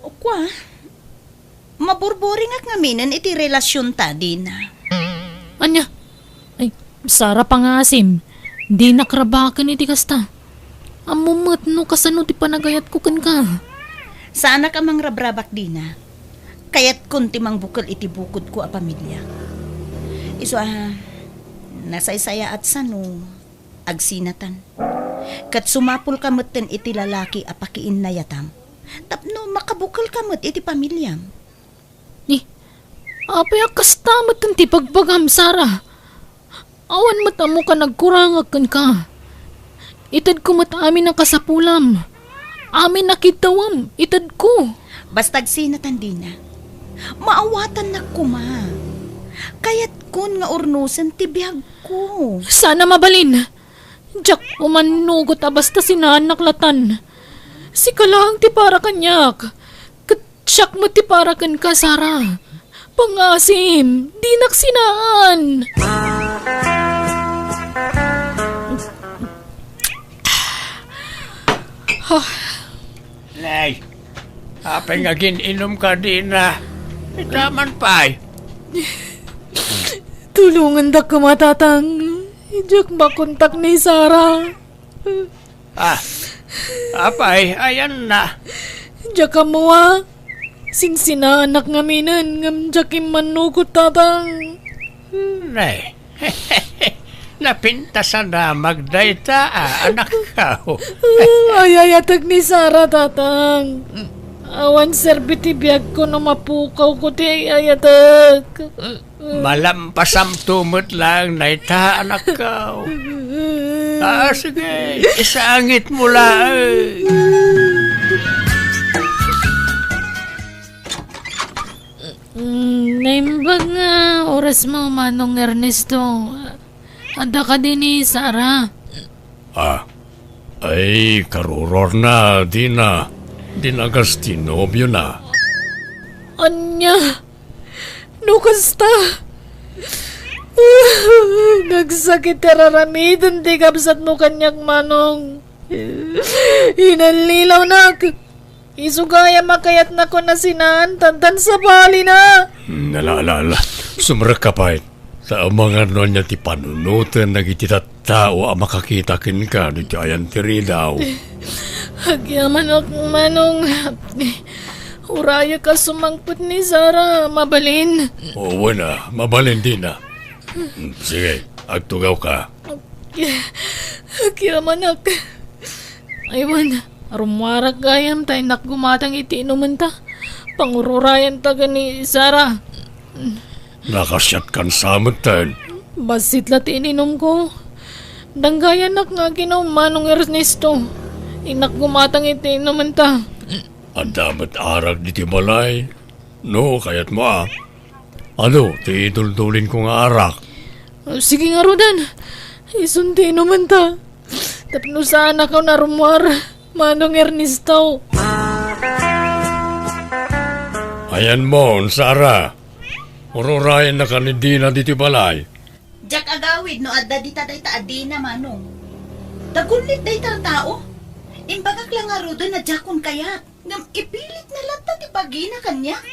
O, kua? Maburburingak ngaminen iti relasionta, Dina. Ania? Ay, Sara, pangaasim, dinak rabaken iti kasta. Ammom met no kasano ti panagayatko kenka. Saanak a mangrabrabak, Dina. Kayatkon ti mangbukel iti bukodko a pamilia. Isu a, nasaysayaat sano agsinatan. Ket sumapulka metten iti lalaki a pakiinnayatam tapno makabukelka met iti pamiliam. Ni, apay a kasta met ti pagbagam, Sara? Awan met ammoka nagkurangak kenka. Itedko met amin a kasapulam. Amin a kiddawem, itedko. Basta agsinatan, Dina. Maawatannak koma. Kayatkon nga urnosen ti biagko. Saan a mabalin. Diak umannugot a basta sinaannak latan. Sika laeng ti para kaniak. Ket siak met ti para kenka, Sara. Pangaasim, dinak sinaan. Nay, apay nga agin-inumka, Dina? Ita man pay. Tulongandak koma, Tatang. Diak makontak ni Sara. Ah, apay, ayanna? Diak ammo a. Sinsinaanak ngaminen ngem diak immannugot, Tatang. Nay, napintasan a magdayta, a, anakko. Ay-ayatek ni Sara, Tatang. Awan serbi ti biagko no mapukawko ti ay-ayatek. Malampasamto met laeng dayta, anakko. Ah, sige, isangitmo laeng. Mm, naimbag nga orasmo, Manong Ernesto. Adda kadi ni Sara? Ah, ay, karuruarna, Dina. Dinagas ti nobiona. Ania? No kasta, nagsakit ti ar-aramiden ti kabsatmo kaniak, Manong. Inallilawnak. Isu gayam a kayatnakon a sinaantan, tan sabalina. Hmm, ala, ala, ala. Sumrekka pay. Ta amangan no ania ti panunoten dagiti tattao a makakita kenka no iti ayan ti ridaw. Agyamanak, Manong. Urayek a sumangpet ni Sara, mabalin. O, wen a, mabalin, Dina. Sige, agtugawka. Agyamanak. Ay wen, rummuarak gayam ta innak gumatang iti inumenta. Pangururayanta ken ni Sara. Nakasiatkan sa metten. Bassit la ti ininumko. Danggayannak nga aginum, Manong Ernesto. Innak gumatang iti inumenta. Adda met arak ditoy balay. No, kayatmo a. Adu ti iduldulinko nga arak. Sige ngaruden. Isun ti inumenta. Tapno saanakon a rummuar, Manong Ernesto. Ayanmo, Sara. Ururayennaka ni Dina ditoy balay. Diak agawid no adda dita dayta a Dina, Manong. Dagulit dayta a tao. Imbagak la ngaruden a diakon kayat. Ngem ipilitna latta ti bagina kaniak.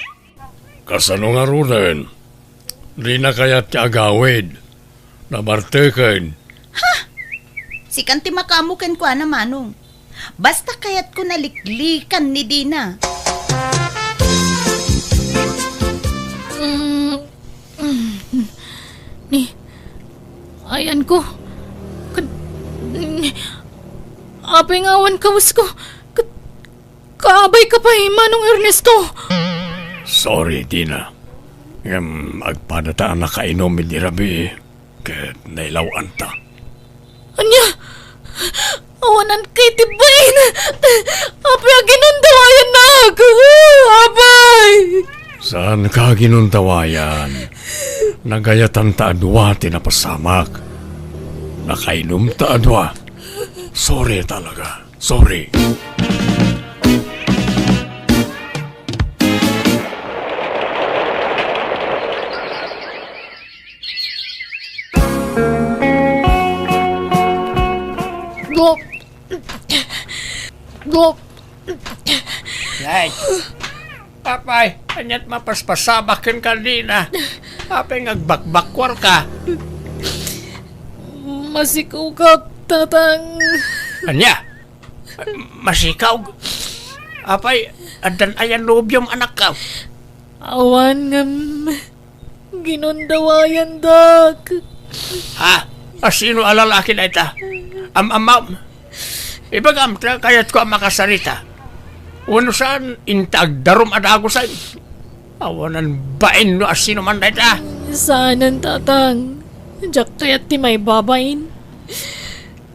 Kasano ngaruden? Dina kayat ti agawid. Nabarteken. Ha? Sikan ti makaammo kenkuana, Manong. Basta kayatko naliklikan ni Dina. Mm, mm, ni, ayanko. Ken, ni, apay nga awan kawesko. Ket, kaabayka pay, Manong Ernesto. Sorry, Dina. Ngem agpadata a nakainum idi rabii, ket nailawanta. Ania? Awanan kay ti bain! Apay a ginundawayannak! Apay! Saanka a ginundawayan. Nagayatanta a dua ti napasamak. Nakainumta a dua. Sorry talaga. Sorry. Ay, apay, ania't mapaspasabak kenka, Dina? Apay nga agbakbakkuarka? Masikugak, Tatang. Ania? Masikaw? Apay, addan aya nobiom, anakko? Awan ngem ginundawayandak. Ha? Asino a lalaki dayta? Am-amam? Ibagam ta kayatko a makasarita. Wenno saan, inta agdarum a dagusen. Awanan bain no asino man dayta. Saanen, Tatang. Diak kayat ti maibabain.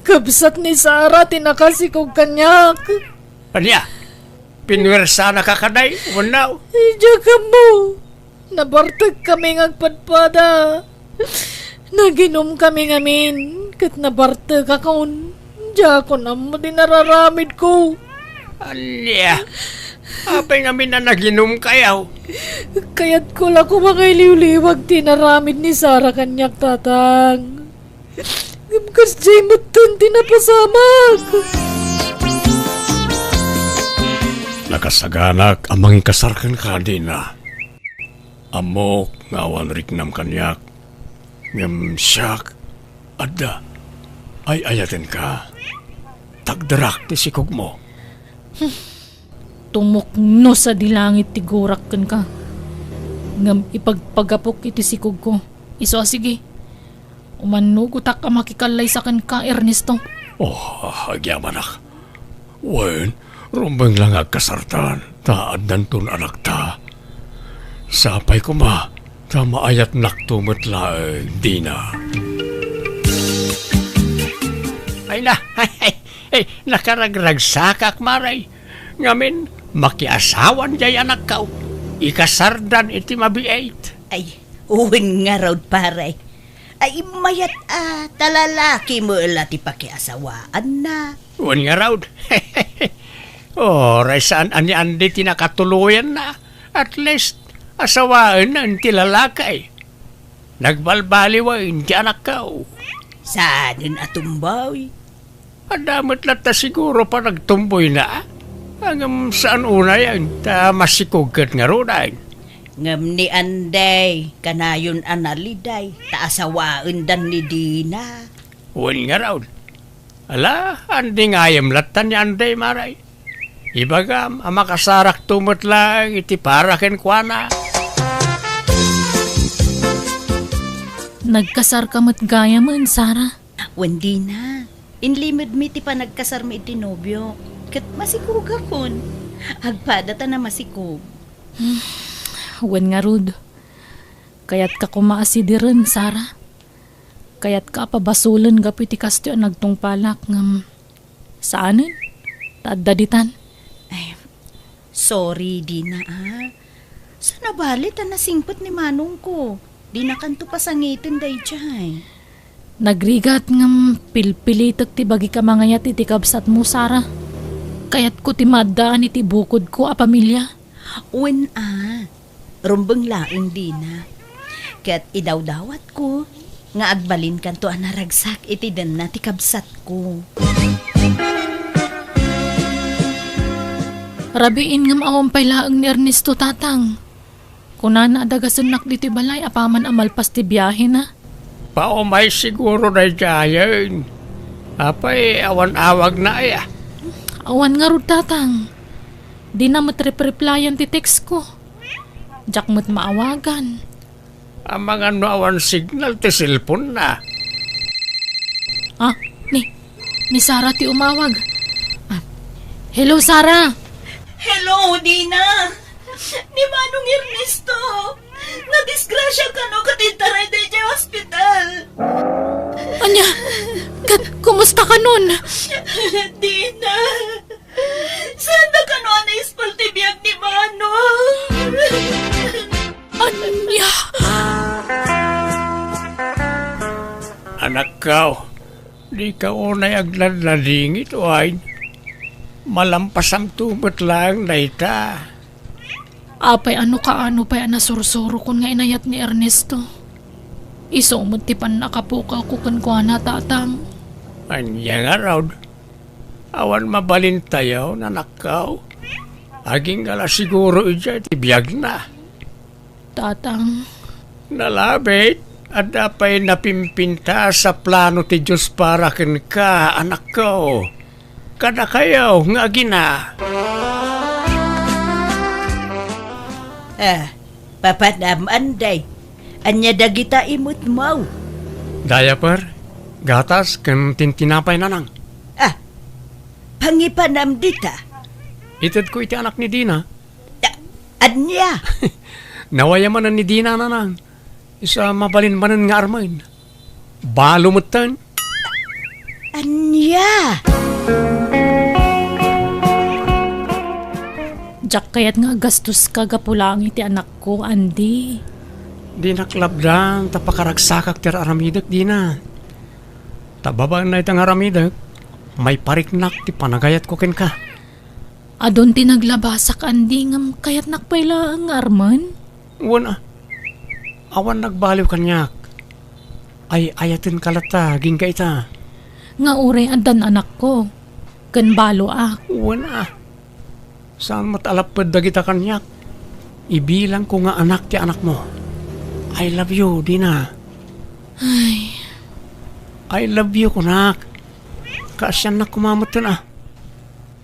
Kabsat ni Sara ti nakasikog kaniak. Ania? Pinuwersanaka kadi wenno? Diak ammo. Nabartekami nga agpadpada. Naginumkami ngamin, ket nabartekakon. Diakon ammo ti nararamidko. Ania? Apay ngamin a naginumkayo? Kayatko la koma nga iliwliwag ti inaramid ni Sara kaniak, Tatang. Ngem kasdiay metten ti napasamak. Nakasaganak a mangikasar kenka, Dina. Ammok nga awan riknam kaniak, ngem siak, adda, ay-ayatenka. Tagderak ti sikogmo. Tumuknos a di langit ti gurak kenka, ngem ipagpagapok iti sikogko. Isu a sige, umannugotak a makikallaysa kenka, Ernesto. Oh, agyamanak. Wen, rumbeng la nga agkasartan, ta addanton anakta. Sapay koma, ta maayatnakto met laeng, Dina. Ay na, ay, nakaragragsakak, Mare. Ngamin, makiasawan jay anakko. Ikasardan iti mabiit. Ay, wen ngarud, pare. Ay, mayat a, ta lalaki met la ti pakiasawaanna. Wen ngarud. Uray saan a ni Andy ti nakatuloyanna. At least, asawaenna ti lalaki. Nagbalbaliwen ti anakko. Saanen a tumboy? Adda met latta siguro panagtumboyna. Ngem saan unayen, ta masikog ket ngaruden. Ngem ni Andy, kanayon a naliday, ta asawaendan ni Dina. Wen ngarud. Ala, Andy ngayem latta ni Andy, Mare. Ibagam a makasarakto met laeng iti para kenkuana. Nagkasarka met gayamen, Sara? Wen, Dina. Inlimedmi ti panagkasarmi iti nobio, ket masikogakon. Agpada ta namasikog. Wen ngarud, kayatka koma a sidiren, Sara. Kayatka a pabasolen gapu iti kastoy a nagtungpalak, ngem saanen, ta adda ditan. Ay, sorry, Dina, a. Saan a bale ta nasingpet ni manongko. Dinakanto pasangiten daydiay. Nagrigat ngem pilpilitek ti bagik a mangayat iti kabsatmo, Sara. Kayatko ti maaddaan iti bukodko a pamilia. Wen a, rumbeng laeng, Dina. Ket idawdawatko nga agbalinkanto a naragsak iti denna ti kabsatko. Rabiin ngem awan pay laeng ni Ernesto, Tatang. Kunana a dagasennak ditoy balay apaman a malpas ti biahena. Paumay siguro daydiayen. Apay, awan awagna aya? Awan ngarud, Tatang. Dina met repreplayan ti textko. Diak met maawagan. Amangan no awan signal ti cellphone-na. Ah, ni, ni Sara ti umawag. Ah, hello, Sara. Hello, Dina. Ni Manong Ernesto. Nadisgrasya kano ket intaray daydiay hospital. Ania? Ket kumusta kanon? Dina. Saan da kano a naispal ti biag ni Manong? Ania? Anakko, dika unay agladladingit, wen? Malampasamto met laeng dayta. Apay, ano kaano pay a nasursurokon nga inayat ni Ernesto? Isu met ti pannakapukawko kenkuana, Tatang. Ania ngarud? Awan mabalintayo, anakko. Agingga la siguro idiay ti biagna. Tatang. Nalabit, adda pay napimpintas a plano ti Dios para kenka, anakko. Kadakayo nga agina. Ah, papanam, Anday. Ania dagita imutmo? Diaper, gatas, ken tintinapay, nanang. Ah, pangipanam dita? Itedko iti anak ni Dina. Ah, ania? Nawaya manen ni Dina, nanang. Isu a mabalin manen nga armen. Balo metten. Ania? Diak kayat nga agastoska gapu laeng iti anakko, Andy. Dinak labdan ta pakaragsakak ti ar-aramidek, Dina. Ta babaen dayta nga aramidek, maipariknak ti panagayatko kenka. Adun ti naglabasak, Andy, ngem kayatnak pay laeng nga armen. Wen a, awan nagbaliw kaniak. Ay-ayatenka latta, agingga ita. Nga uray addan anakko, ken baloak. Wen a, saan met a lapped dagita kaniak. Ibilangko nga anak ti anakmo. I love you, Dina. Ay. I love you, kunak. Kaasiannak koma metten a.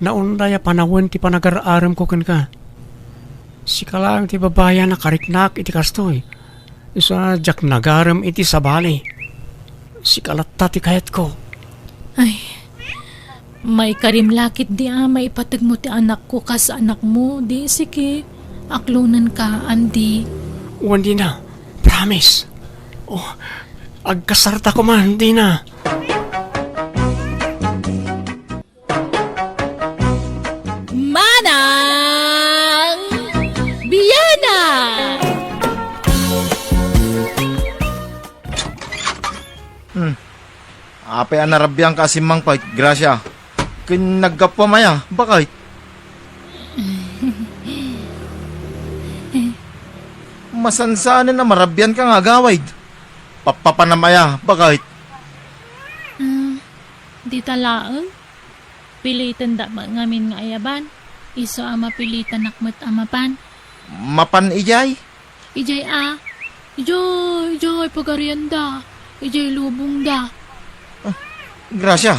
Naunday a panawen ti panagar-aremko kenka. Sika laeng ti babai a nakariknak iti kastoy. Isu a diak nagarem iti sabali. Sika latta ti kayatko. Ay, maikarim la ketdi a maipategmo ti anakko kas anakmo, di siki, aklonenka, Andy. Wen, Dina, promise. Oh, agkasarta koma, Dina. Manang Biana! Hmm. Apay a narabianka a simmangpet, Gracia? Ken naggapuam aya, baket? Masansanen a marabianka nga agawid. Pappapanam aya, baket? Ah, dita laeng. Pilitenda met ngamin nga ayaban. Isu a mapilitanak met a mapan. Mapan idiay? Idiay a, idiay, idiay pagarianda. Idiay lubongda. Ah, Gracia,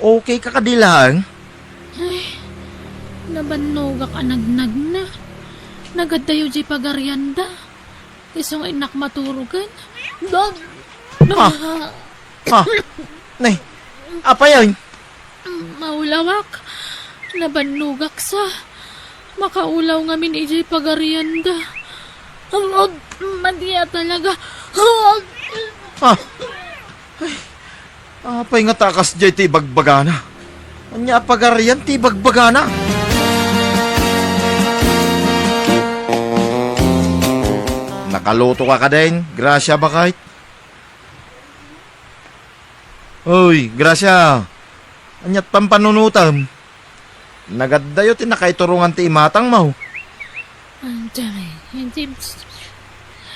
okay ka kadi laeng? Ay, nabannogak a nagnagna. Nagaddayo diay pagarianda. Isu nga innak maturogen. Ah. Ah. Nay, apay aya? Maulawak. Nabannogak sa. Makaulaw ngamin idiay pagarianda. Madi a talaga. Ah. Ay. Apay ngata a kasdiay ti ibagbagana? Ania a pagarian ti ibagbagana? Nakaluto ka kadin, Gracia, baket? Oy, Gracia! Ania't pampanunotem? Nagaddayo ti nakaiturongan ti imatangmo. Ay, ay, ay,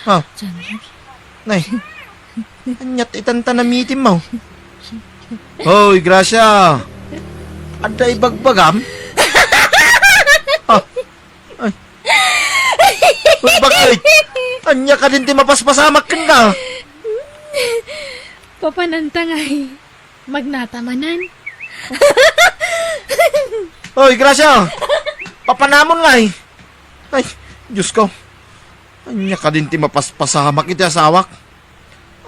Ha? Nay, ania't itan ta namitimmo? Hoy, Gracia! Adda ibagbagam? Ha? Ay. Hoy, baket! Ania kadin ti mapaspasamak kenka? Papananta ngay. Magnata manen. Oy, Gracia! Papanamon ngay! Ay, Diyos ko. Ania kadin ti mapaspasamak iti asawak?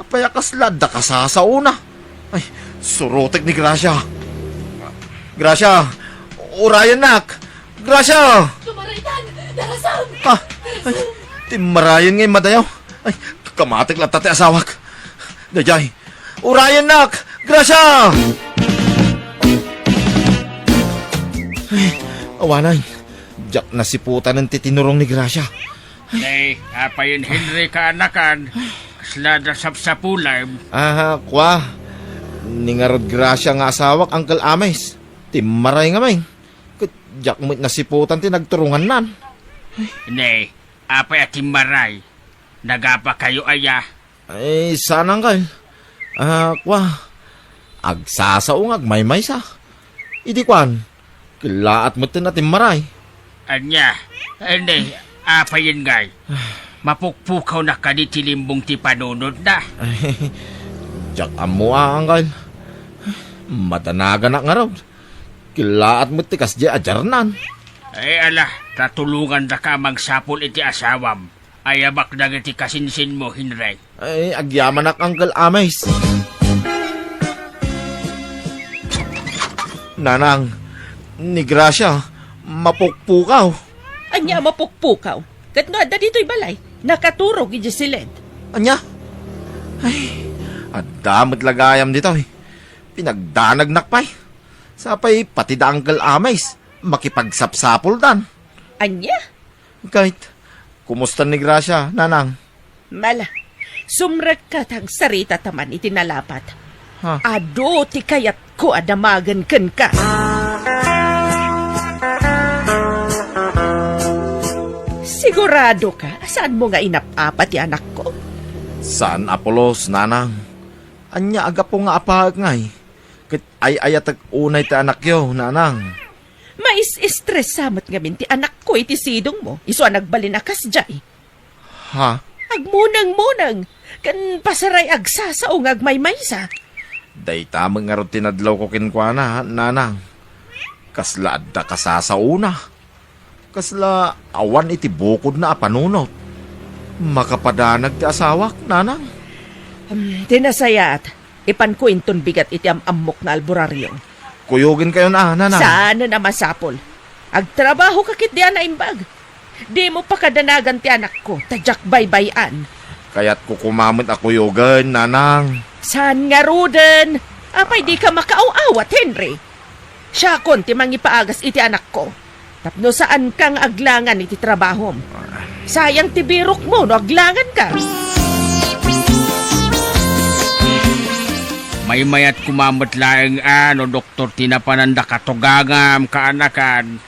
Apay a kasla adda kasasaona? Ay, surotek ni Gracia. Gracia! Urayennak! Gracia! Tumaraytan! Darasam! Ah, ay, timmarayen ngay madayaw. Ay, kamatek latta ti asawak. Daydiay, urayennak! Gracia! Ay, awanen, diak nasiputan ti tinurong ni Gracia. Nay, apayen Henry kaanakan, kasla adda sapsapulem. Aha, kua. Ni ngarud Gracia nga asawak, Uncle Ames. Timmaray ngamin. Ket diak met nasiputan ti nagturongannan. Nay, apay a timmaray? Nagapakayo aya? Ay, saan, Uncle. Ah, kua, agsasao nga agmaymaysa. Idi kuan, kellaat metten a timmaray. Ania? Ania, apayen ngay? Mapukpukaw na kadi ti limbong ti panunotna? Diak ammo a, anggal. Madanaganak ngarud. Kellaat met ti kasdiay a jarnan. Ay, ala, ta tulongandaka a mangsapul iti asawam. Ayabak dagiti kasinsinmo, Henry. Ay, agyamanak, Uncle Amis. Nanang, ni Gracia, mapukpukaw. Ania a mapukpukaw? Ket no adda ditoy balay, nakaturog idiay siled. Ania? Ay, adda met la gayam ditoy. Pinagdanagnak pay. Sapay pati da Uncle Amis, makipagsapsapuldan. Ania? Kayat, kumusta ni Gracia, Nanang? Mala, sumrekka ta agsarita ta man iti nalapat. Ha? Adu ti kayatko a damagen kenka. Sigurado ka a saanmo nga inap-apa ti anakko? Saan a pulos, Nanang. Ania a gapu nga apaek ngay? Ket ay-ayatek unay ti anakyo, Nanang. Mais-estresa met ngamin ti anakko iti sidongmo, isu a nagbalin a kasdiay. Ha? Agmuneng-muneng, ken pasaray agsasao nga agmaymaysa. Dayta met ngarud ti nadlawko kenkuana, Nanang. Kasla adda kasasaona. Kasla awan iti bukodna a panunot. Makapadanag ti asawak, Nanang. Hmm, ti nasayaat, ipanko inton bigat iti am-ammok nga alborario. Kuyogenkayon a, Nanang. Saanen a masapul. Agtrabaho ka ketdi a naimbag. Dimo pakadanagan ti anakko, ta diak baybay-an. Kayatko koma met a kuyogen, Nanang. Saan ngaruden? Apay di ka makaaw-awat, Henry? Siakon ti mangipaagas iti anakko. Tapno saanka nga aglangan iti trabahom. Sayang ti birokmo no aglanganka. Maymayat koma met laeng a no doktor ti napananda katugangam, kaanakan.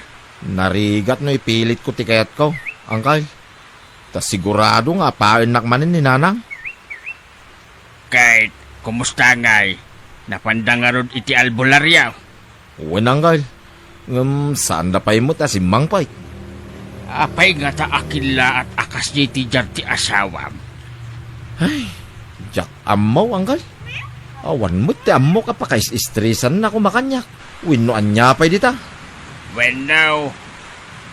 Narigat no ipilitko ti kayatko, Angkal. Ta sigurado nga apaennak manen ni Nanang. Ket, kumusta ngay? Napanda ngarud iti albularyo? Wen, Angkal. Ngem saanda pay met a simmangpet. Apay ngata a kellaat a kasdiay ti diar ti asawam? Ay, diak ammo, Angkal. Awan met ti ammok a pakais-estresanna koma kaniak. Wenno ania pay dita? Wenno,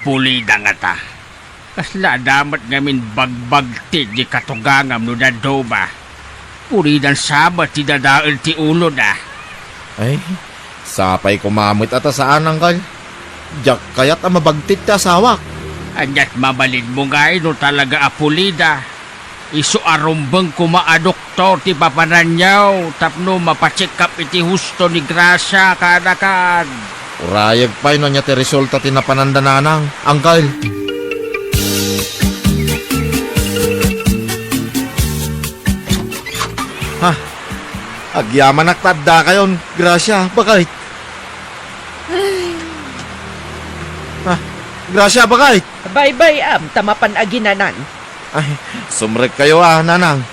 pulida ngata. Kasla adda met ngamin bagbagtit di katugangam no dadduma. Pulidan sa met ti dadael ti ulona. Ay, sapay koma met a ta saan, Angkal. Diak kayat a mabagtit ti asawak. Aniat mabalinmo ngay no talaga a pulida? Isu a rumbeng koma a doktor ti papananyo tapno mapacheck-up iti husto ni Gracia kaanakan. Urayek pay no ania ti resulta ti napananda, Nanang, Angkal. Ha? Agyamanak ta addakayon, Gracia, baket. Ay. Ha? Gracia, baket. Baybay-am ta mapan aginanan. Ay, sumrekkayo a, Nanang.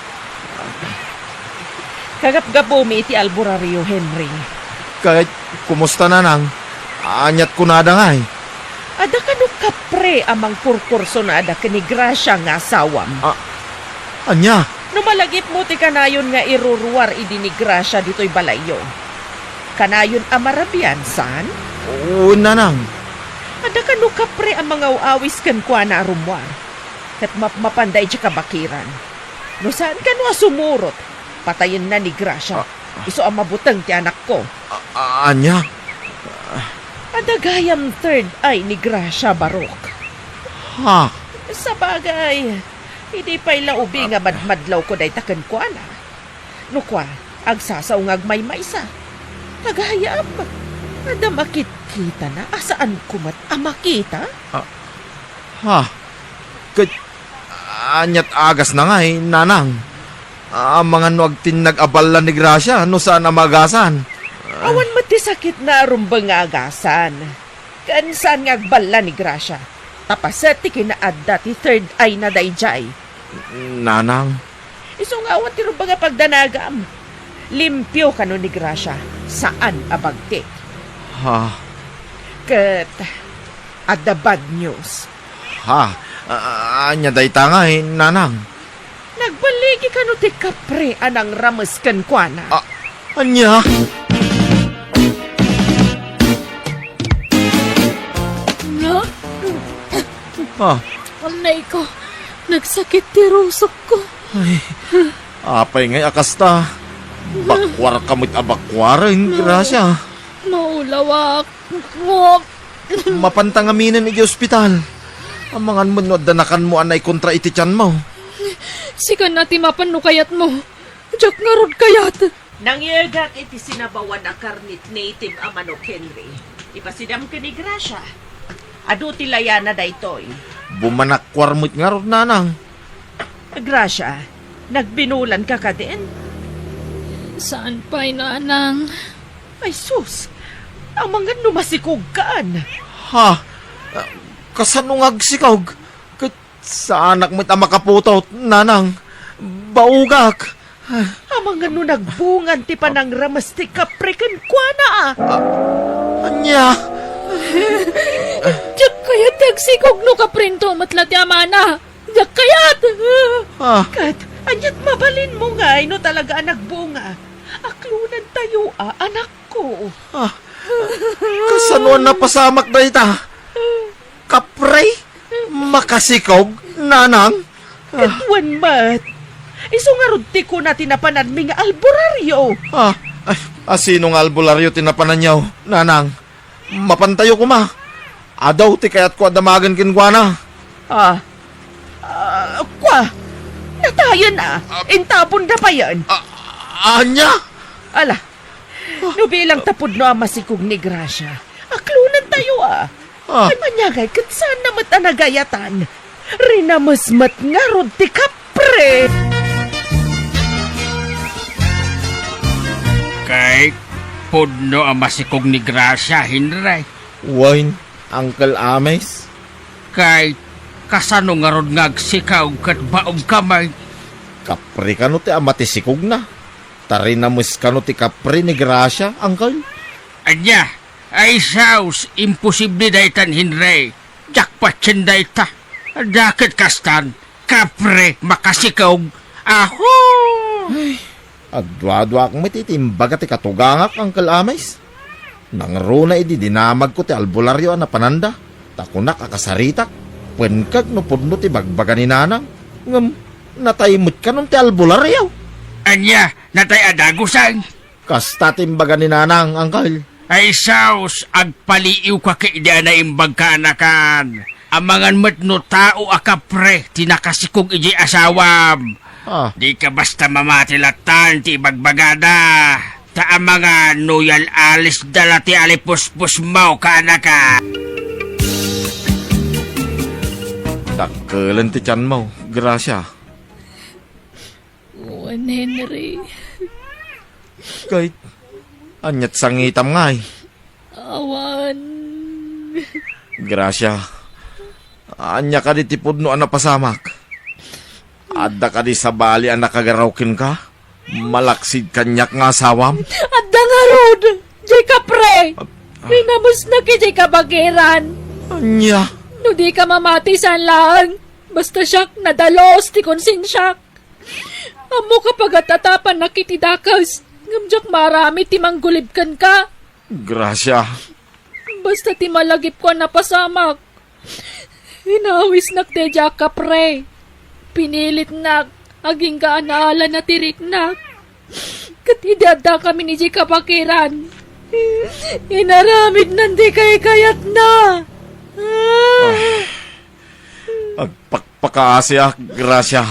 Kagapgapumi iti albularyo, Henry. Ket, kumusta, Nanang? Aniat kunada ngay? Adda kano kapre a mangkurkursunada ken ni Gracia nga asawam. A-, ania? No malagipmo ti kanayon nga iruruar idi ni Gracia ditoy balayyo, kanayon a marabian, saan? Wen, Nanang. Adda kano kapre a mangaw-awis kenkuana a rummuar. Ket mapmapan daydiay kabakiran. No saan kano a sumurot, patayenna ni Gracia. Ah, ah. Isu a mabuteng ti anakko. A-, a-, ania? Adda gayam third eye ni Gracia, Barok. Ha? Sabagay, idi pay la ubi nga madmadlawko dayta kenkuana. No kua, agsasao nga agmaymaysa. Agayam, adda makitkitana a saanko met a makita? Ah, ha? Ket, aniat agasna ngay, Nanang? Amangan no agtinnag a balla ni Gracia no saan a maagasan. Awan met ti sakitna a rumbeng nga agasan. Ken saan nga agballa ni Gracia, ta paset ti kinaadda ti third eye na daydiay. Nanang. Isu nga awan ti rumbeng a pagdanagam. Limpio kano ni Gracia, saan a bagtit. Ha? Ket adda bad news. Ha? A-, ania dayta ngay, nanang? Nagballigi kano ti kapre a nangrames kenkuana? A-, ania? Nga? Ha? Anay ko, nagsakit ti rusokko. Ay, apay ngay a kasta? Bakuarka met a bakuaren, Gracia. Maulawak. Ngok. Mapanta ngaminen iti ospital. Amangan met no adda nakanmo a naikontra iti tianmo. Sika na ti mapan no kayatmo. Diak ngarud kayat. Nangyegat iti sinabawan a karnit native a manok, Henry. Ipasidam ken ni Gracia. Adu ti layana daytoy. Bumanakuar met ngarud, nanang. Gracia, nagbinulanka kadin? Saan pay, nanang. Ay sus, amangan no masikogkan. Ha? Kasano nga agsikog? Ket saanak met a makaputot, nanang. Baogak. Amangan no nagbungan ti panangrames ti kapre kenkuana, a. A-, ania? Diak kayat ti agsikog no kaprento met la ti amana. Diak kayat! Ah. Ket, aniat mabalinmo ngay no talaga a nagbunga? Aklonantayo a, anakko. Ah. Kasano a napasamak dayta? Kapre? Makasikog, nanang? Ket wen met. Isu ngarud ti kuna ti napananmi nga alborario. Ah, ay, a, sino nga alborario ti napananyo, nanang? Mapantayo koma. Adu ti kayatko a damagen kenkuana. Ah. Ah, kua. Natayen a. Ah. Intabonda payen. Ah, ania? Ala. No bilang ta pudno a masikog ni Gracia, aklonantayo a. Ah. Ay, maniagay ket saanna met a nagayatan. Rinames met ngarud ti kapre. Kay pudno a masikog ni Gracia, Henry. Wen, Uncle Ames? Kay kasano ngarud nga agsikog ket baog kami? Kapre kano ti ama ti sikogna. Ta rinames kano ti kapre ni Gracia, Uncle? Ania? Ay, sus, imposible daytan, Henry. Jackpot ken dayta. Dakket kastan, kapre, makasikog. Aho! Ay, agduaduaak met iti imbaga ti katugangak, Uncle Ames. Nangruna idi dinamagko ti albularyo a napananda, ta kunak a kasaritak, penkek no pudno ti bagbaga ni Nanang. Ngem, natay met kanon ti albularyo. Ania, natay a dagusen? Kasta ti imbaga ni Nanang, Uncle. Ay, sus, agpaliiwka ket idi a naimbag ka, anakan. Amangan met no tao a kapre ti nakasikog idiay asawam. Ah. Dika basta mamati latta iti ibagbagada. Ta amangan no yal-alisda la ti alipuspusmo, kaanaka. Dakkelen ti tianmo, Gracia. Wen, Henry. Kay, aniat sangitam ngay? Awan. Gracia, ania kadi ti pudno a napasamak? Adda kadi sabali a nakagaraw kenka? Malaksid kaniak nga asawam? Adda ngarud! Jay kapre! Ah, ah. Rinamesnak idiay kabagiran. Ania? No dika mamati, saan laeng. Basta siak, nadalus ti konsensiak. Ammok a pagatatapanak iti dakes, ngem diak maaramid ti manggulib kenka. Gracia. Basta ti malagipko a napasamak, inawisnak daydiay a kapre. Pinilitnak agingga a naalana ti riknak. Ket idi addakamin idiay kabagiran, inaramidnan ti kaykayatna. Ah. Agpakpakaasiak, Gracia.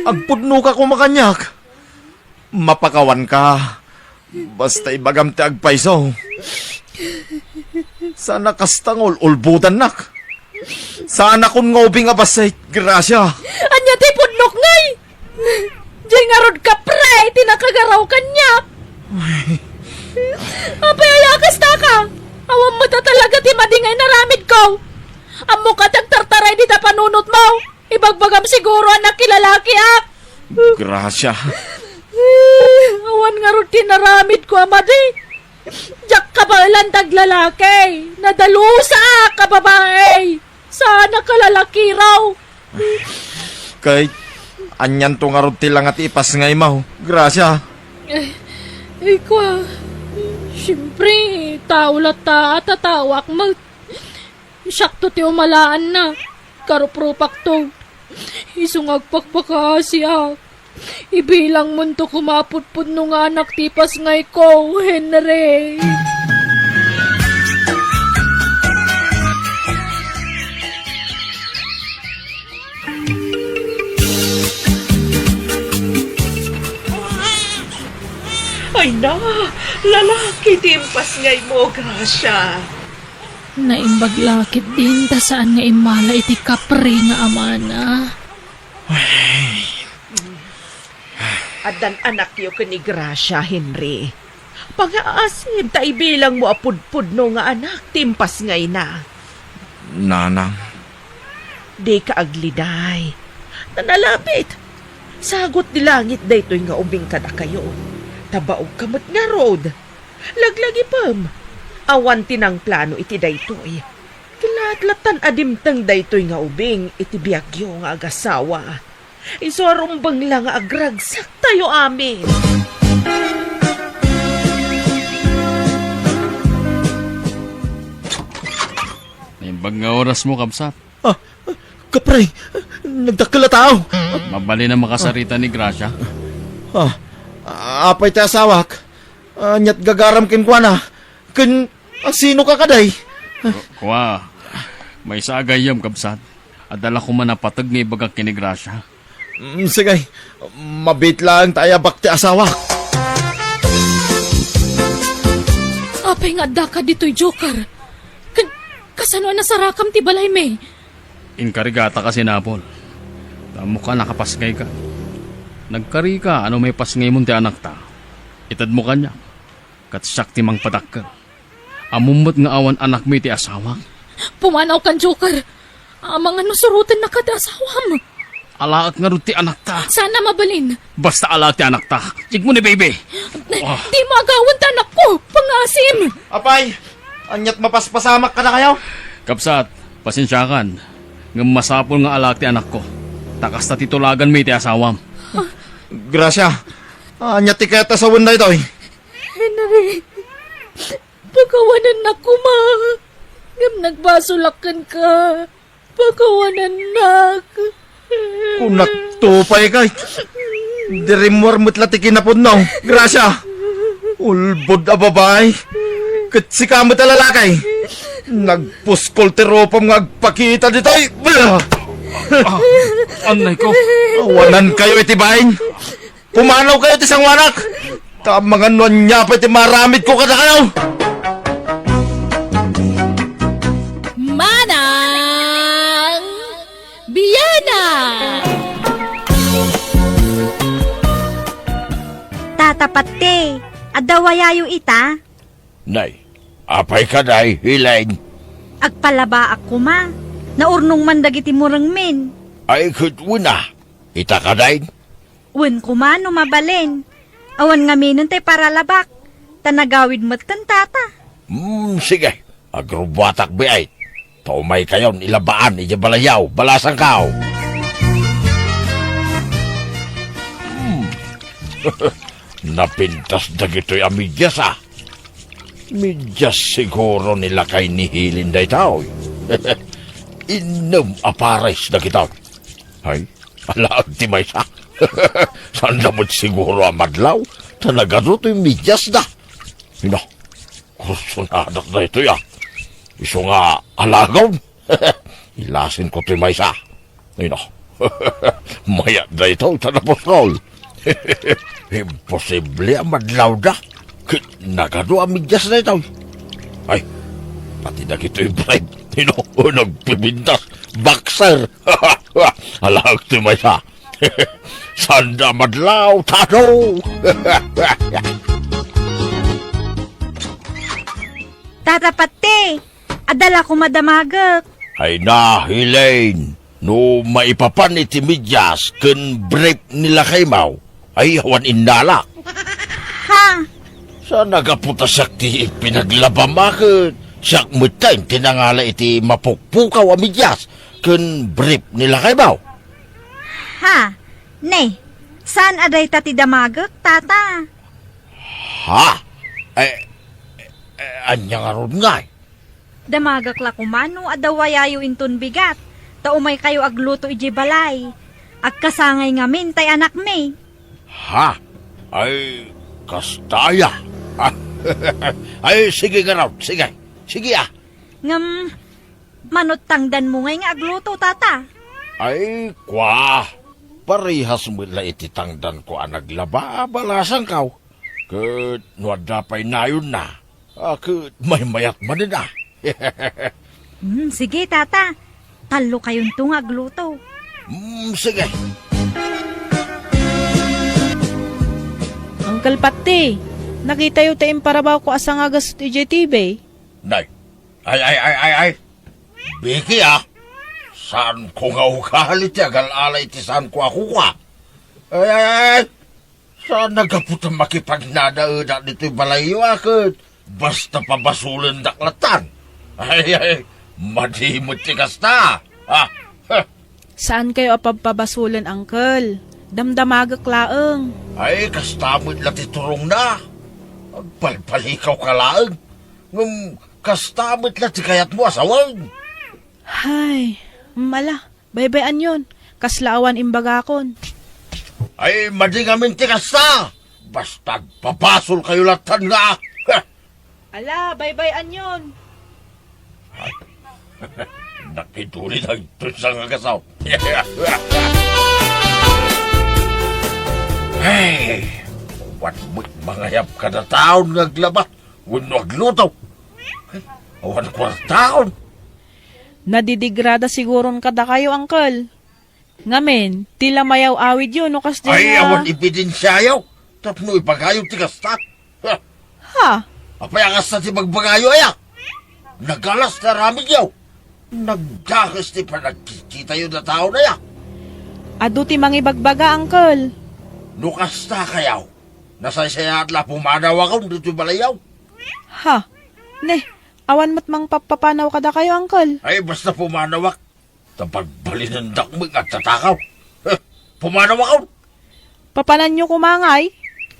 Agpudnoka koma kaniak. Mapakawanka. Basta ibagam ti agpayso. Sana kasta nga ul-ulbodannak. Sana kun nga ubing a bassit, Gracia. Ania ti pudnok ngay? Jay ngarud kapre ti nakagaraw kaniak. Ay. Apay aya kastaka? Awan met a talaga ti madi nga inaramidko. Ammok a ti agtartaray dita panunotmo. Ibagbagam siguro a nakilalakiak. Gracia. Awan ngarud ti naramidko a madi. Diak kabaelan ti aglalaki. Nadalusaak a babai. Saan a kalalakiraw. Ket, anianto ngarud ti langa ti ipasngaymo, Gracia? Eh, eh, kua, siempre, tao latta a tatawak met. Siakto ti umalaanna. Karuprupakto. Isu nga agpakpakaasiak. Ibilangmonto koma a pudpudno nga anak ti ipasngayko, Henry. Ay na, lalaki ti impasngaymo, Gracia. Naimbag la ketdin ta saan nga immala iti kapri nga amana. Ay. Addan anakyo ken ni Gracia, Henry. Pangaasim ta ibilangmo a pudpudno nga anak ti impasngayna. Nanang. Dika agliday. Nanalabit. Sagut ti langit daytoy nga ubing kadakayo. Ta baogka met ngarud. Laglagipem. Awan ti nangplano iti daytoy. Ti laat lattan a dimteng daytoy nga ubing iti biagyo nga agasawa. Isu a rumbeng la nga agragsaktayo amin. Naimbag nga orasmo, kabsat. Ah, kapre, nagdakkel a tao. Mabalin a makasarita ni Gracia. Ah, apay ti asawak? Aniat gagaram kenkuana? Ken, ah, sino ka kadi? Kua, maysa a gayyem, kabsat. Adda la koma napateg nga ibagak ken ni Gracia. Mm, sige, mabiit laeng ta ayabak ti asawak. Apay nga addaka ditoy, Joker? Ken, kasano a nasarakam ti balaymi? Inkarigata ka, Sinapol. Ta ammok a nakapasngayka. Nagkarika a no maipasngaymon ti anakta, itedmo kaniak. Ket siak ti mangpadakkel. Ammom met nga awan anakmi ti asawak. Pumanawkan, Joker. Amangan no surotennaka ti asawam. Alaek ngarud ti anakta. Saan a mabalin. Basta alaek ti anakta. Yegmo ni baby. Ah. Dimo agawen ti anakko. Pangaasim. Apay, aniat mapaspasamak kadakayo? Kabsat, pasensiakan. Ngem masapul nga alaek ti anakko. Ta kasta ti tulaganmi iti asawam. Gracia, ania ti kayat a sawen daytoy? Henry, pakawanennak koma. Ngem nagbasolak kenka. Pakawanennak. Kunakto pay kay. Dirimmuar met la ti kinapudno. Gracia. Ulbod a babai. Ket sika met a lalaki. Nagpuskol ti rupam nga agpakita ditoy. Ah, annay ko. Awanankayo iti bain. Pumanawkayo ti sanguanak! Ta amangan no ania pay ti maaramidko kadakayo! Manang Biana! Tata Patti, adda wayayo ita? Nay, apay kadi, Elaine? Agpalabaak koma. Naurnong man dagiti murengmin. Ay, ket wen a, ita kadi? Wen koma no mabalin. Awan ngaminen ti paralabak, ta nagawid met ken tata. Hmm, sige. Agrubbuatak biit. Ta umaykayon ilabaan idiay balayyo. Balasangko. Hmm. Napintas dagitoy a medias, a. Medias siguro ni lakay ni Helen daytoy. Innem a pares dagitoy. Ay, alaek ti maysa. Saan da met siguro a madlaw, ta nagadu toy mediasda. Ina, kursonadak daytoy, a. Isu nga alaekon. Ilasinko toy maysa. Ina, mayat daytoy, ta napuskol. Imposible a madlawda. Ket nagadu a medias daytoy. Ay, pati dagitoy bribe. Ina, nagpipintas. Boxer. Alaek ti maysa. Saan da madlaw, tano? Tata Patti, adda la koma damagek. Ay na, Elaine, no maipapan iti medias ken brief ni lakaymo, ay awan innalak. Ha? Ta nagapu ta siak ti pinaglabam a ket siak met ti nangala iti mapukpukaw a medias ken brief ni lakaymo. Ha? Ne, saan a dayta ti damagek, tata? Ha? Eh, eh, ania ngarud ngay? Damagek la koma no adda wayayo inton bigat, ta umaykayo agluto idiay balay. Agkasangay ngamin tay anakmi. Ha? Ay, kasta aya. Ay, sige ngarud, sige. Sige, ah. Ngem, mano ti tangdanmo ngay nga agluto, tata? Ay, kua. Parehas met la iti tangdanko a naglaba a balasangko. Ket no adda pay nayonna, a, ket maymayat manen, a. Hmm, sige, tata. Tallokayonto nga agluto. Hmm, sige. Uncle Patti, nakitayo ti imparabawko a sangagasut idiay T V. Nay, ay, ay, ay, ay, ay. Biki, a. Saanko nga ugali ti agal-ala iti saanko a kukua. Ay, ay, ay, ay. Saan a gapu ta makipagnanaedak ditoy balayyo a ket basta pabasolendak lattan. Ay, ay, madi met ti kasta. Ah, ha. Saankayo a pabpabasolen, Uncle. Damdamagek laeng. Ay, kasta met la ti turongna. Agbalbalikawka laeng. Ngem kasta met la ti kayatmo a sawen. Hay, mala. Baybay-anyon, kasla awan imbagakon. Ay, madi ngamin ti kasta! Basta agpabasolkayo lattan nga! Ala, baybay-anyon. Ay, nakituli na ito sa nga kasaw. Ay, awan met mangayab kada taon nga aglaba wenno agluto. Ay, awan kuartaon. Nadidigrada siguron kadakayo, Uncle. Ngamin, ti la mayaw-awidyo no kasdiay nga awan ebidensiayo tapno ibagayo ti kasta. Ha? Ha? Apay a kasta ti bagbagayo aya? Nagalas ti aramidyo. Nagdakes ti panagkikitayo da taon aya. Adu ti mangibagbaga, Uncle. No kasta kayaw, nasaysayaat la pumanawakon ditoy balayyo. Ha? Ne, awan met mangpapapanaw kadakayo, Uncle. Ay, basta pumanawak. Ta pagbalinendak met nga agtatakaw. Heh, pumanawakon. Papananyo koma ngay?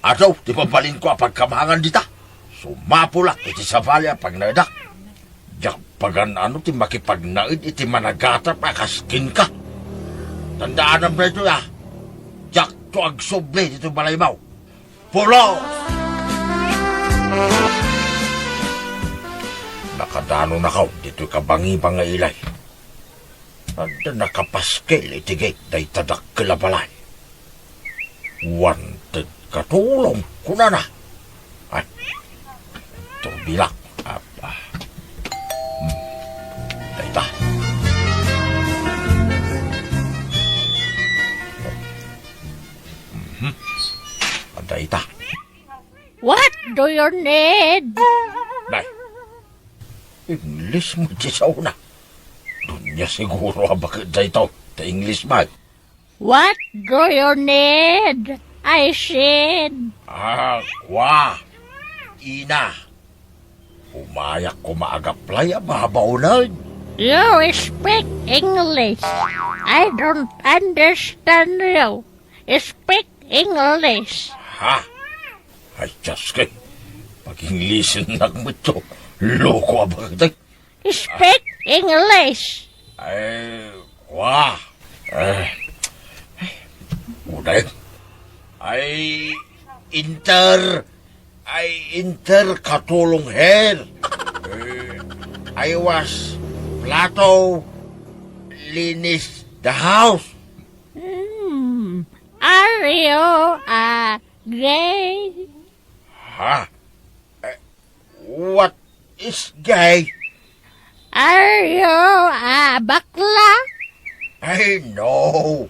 Adu ti mabalinko a pagkamangan dita. Sumapulak iti sabali a pagnaedak. Diak pagan-ano ti makipagnaed iti managatap a kas kenka. Tandaanam daytoy, a. Diakto agsubli ditoy balaymo. Pulos! Nakadanonakon ditoy kabangiba nga ilay. Adda nakapaskil iti gate dayta dakkel a balay. "Wanted katulong," kunana. Ay, turbilak. Ah, ah. Hmm. Dayta. Mhm. Adda ita. What do you need? Nay, English met ti saona. Dunia siguro a baket daytoy, ta English met. What do you need? I said. Ah, kua. Ina. Umayak koma agaplay a babaonen. You speak English. I don't understand you. Speak English. Ha? Ay, Diyos ko. Pag-Englishennak met to. Loko a baket. Speak English. Ay, kua. Eh, uday. I enter, I enter katulong here. Eh, I wash plato, linis the house. Hmm. Are you a gay? Ha? Eh, what is gay? Are you a bakla? Ay, no.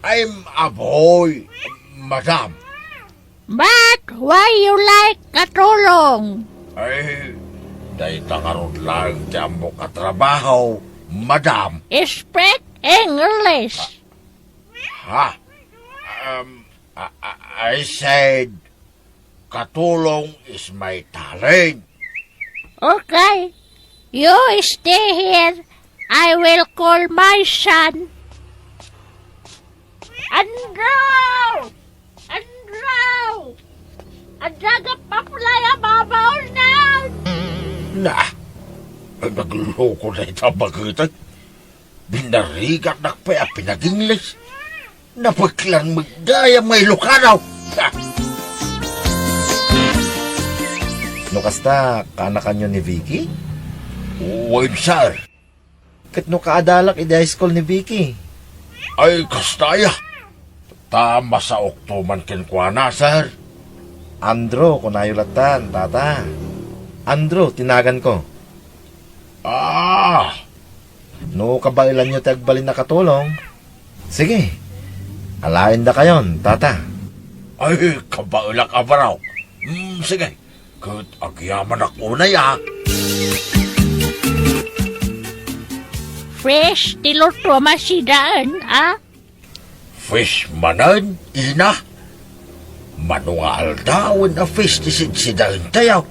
I'm a boy, madam. But why you like katulong? Ay, dayta ngarud laeng ti ammok a trabaho, madam. Speak English. Ha? Um, I, I, I said, Pagkatulong is my talent. Okay. You stay here. I will call my son. Andrew! Andrew! Adda gapapulay a babaonan! Na! Ay, nagloko na ita bakit ay. Binarigatnak pay a pinag-Ingles. Napeklan met gayam nga Ilokano. Ha! No kasta, kaanakanyo ni Vicky? Wen, sir. Ket no kaadalak idi high school ni Vicky? Ay, kasta aya. Ta masaokto man kenkuana, sir. Andrew, kunayo lattan, tata. Andrew, ti naganko. Ah! No kabaelanyo ti agbalin a katulong, sige, alaendakayon, tata. Ay, kabaelak a baro. Hmm, sige. Ket agyamanak unay, a. Fresh ti luto a sidaen, a? Fish manen, ina? Mano nga aldawen a fish ti sidsidaentayo?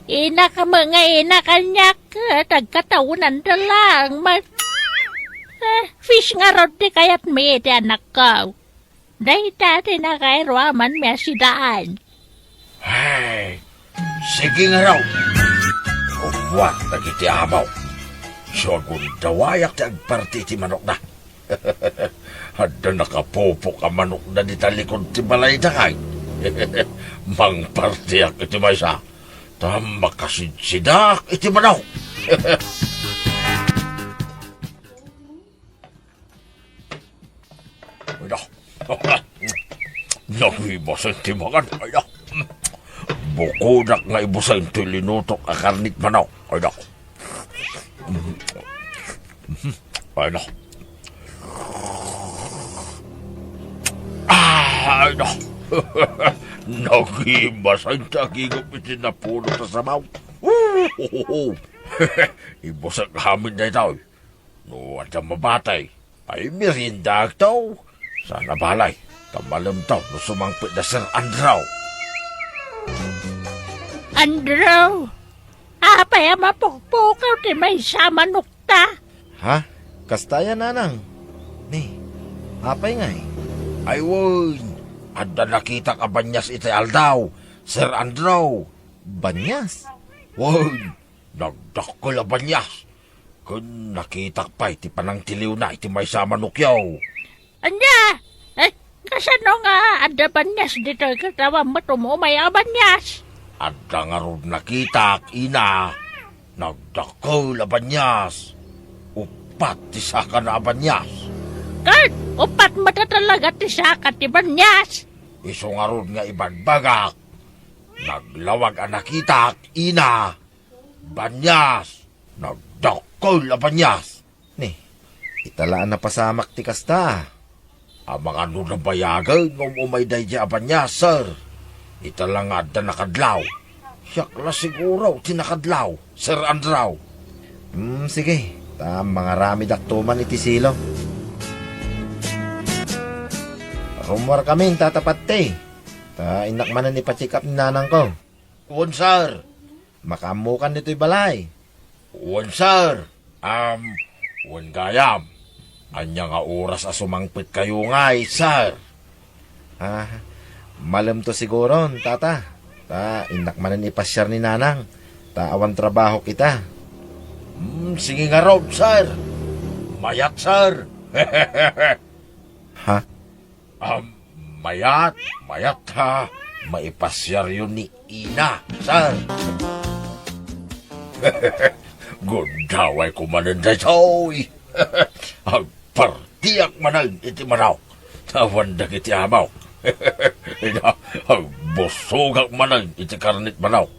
Ina kami nga ina kaniak, ket agkatawenanda laeng met. Eh, fish ngarud ti kayatmi iti anakko. Dayta ti nakairuamanmi a sidaan. Ay, sige ngarud. Ruar dagiti amaw. Isu a gundawayak ti agparti iti manokda. Adda nakapupok a manokda dita likod ti balayda kay. Mangpartiak iti maysa. Ta makasidsidaak iti manok. Ay, da. Nagibasen ti mangan. Ay, da. Bukodak nga ibasen ti linutok a karnit manok. Ay, da. Ay, da. Ah, ay, da. Nagibasen ti agingop iti napulot a sabaw. Ibasen amin daytoy. No adda mabati, ay meriendaakto. Saan a balay, ta malemto no sumangpet da Sir Andrew. Andrew, apay a mapukpukaw ti maysa a manokta? Ha? Kasta aya, nanang? Ni, apay ngay? Ay, wen, adda nakitak a banias iti aldaw, Sir Andrew. Banias? Wen, nagdakkel a banias. Ken nakitak pay ti panangtiliwna iti maysa a manokyo. Ania? Eh, kasano nga adda banias ditoy ket awan met umumay a banias? Adda ngarud nakitak, ina. Nagdakkel a banias. Uppat ti sakana a banias. Ket uppat met a talaga ti saka ti banias? Isu ngarud nga ibagbagak. Naglawag a nakitak, ina. Banias! Nagdakkel a banias! Ni, ita la a napasamak ti kasta. Amangan no nabayagen nga um-umay daydiay a banias, sir. Ita la nga adda nakadlaw. Siak la siguro ti nakadlaw, Sir Andrew. Hmm, sige. Ta mangaramidakto man iti silo. Rummuarkamin, Tata Patti. Ta innak manen ipa-check up ni nanangko. Wen, sir. Makaammokan ditoy balay? Wen, sir. Am, wen gayam. Ania nga oras a sumangpetkayo ngay, sir? Ah, malemto siguron, tata. Ta innak manen ipasiar ni nanang. Ta awan trabaho kita. Hmm, sige ngarud, sir. Mayat, sir. Ha? Ah, mayat, mayat ha, maipasiaryo ni ina, sir. Gundawayko manen daytoy. Agpartiak manen iti manok. Awan dagiti amaw. Ina, agbusogak manen iti karnit manok.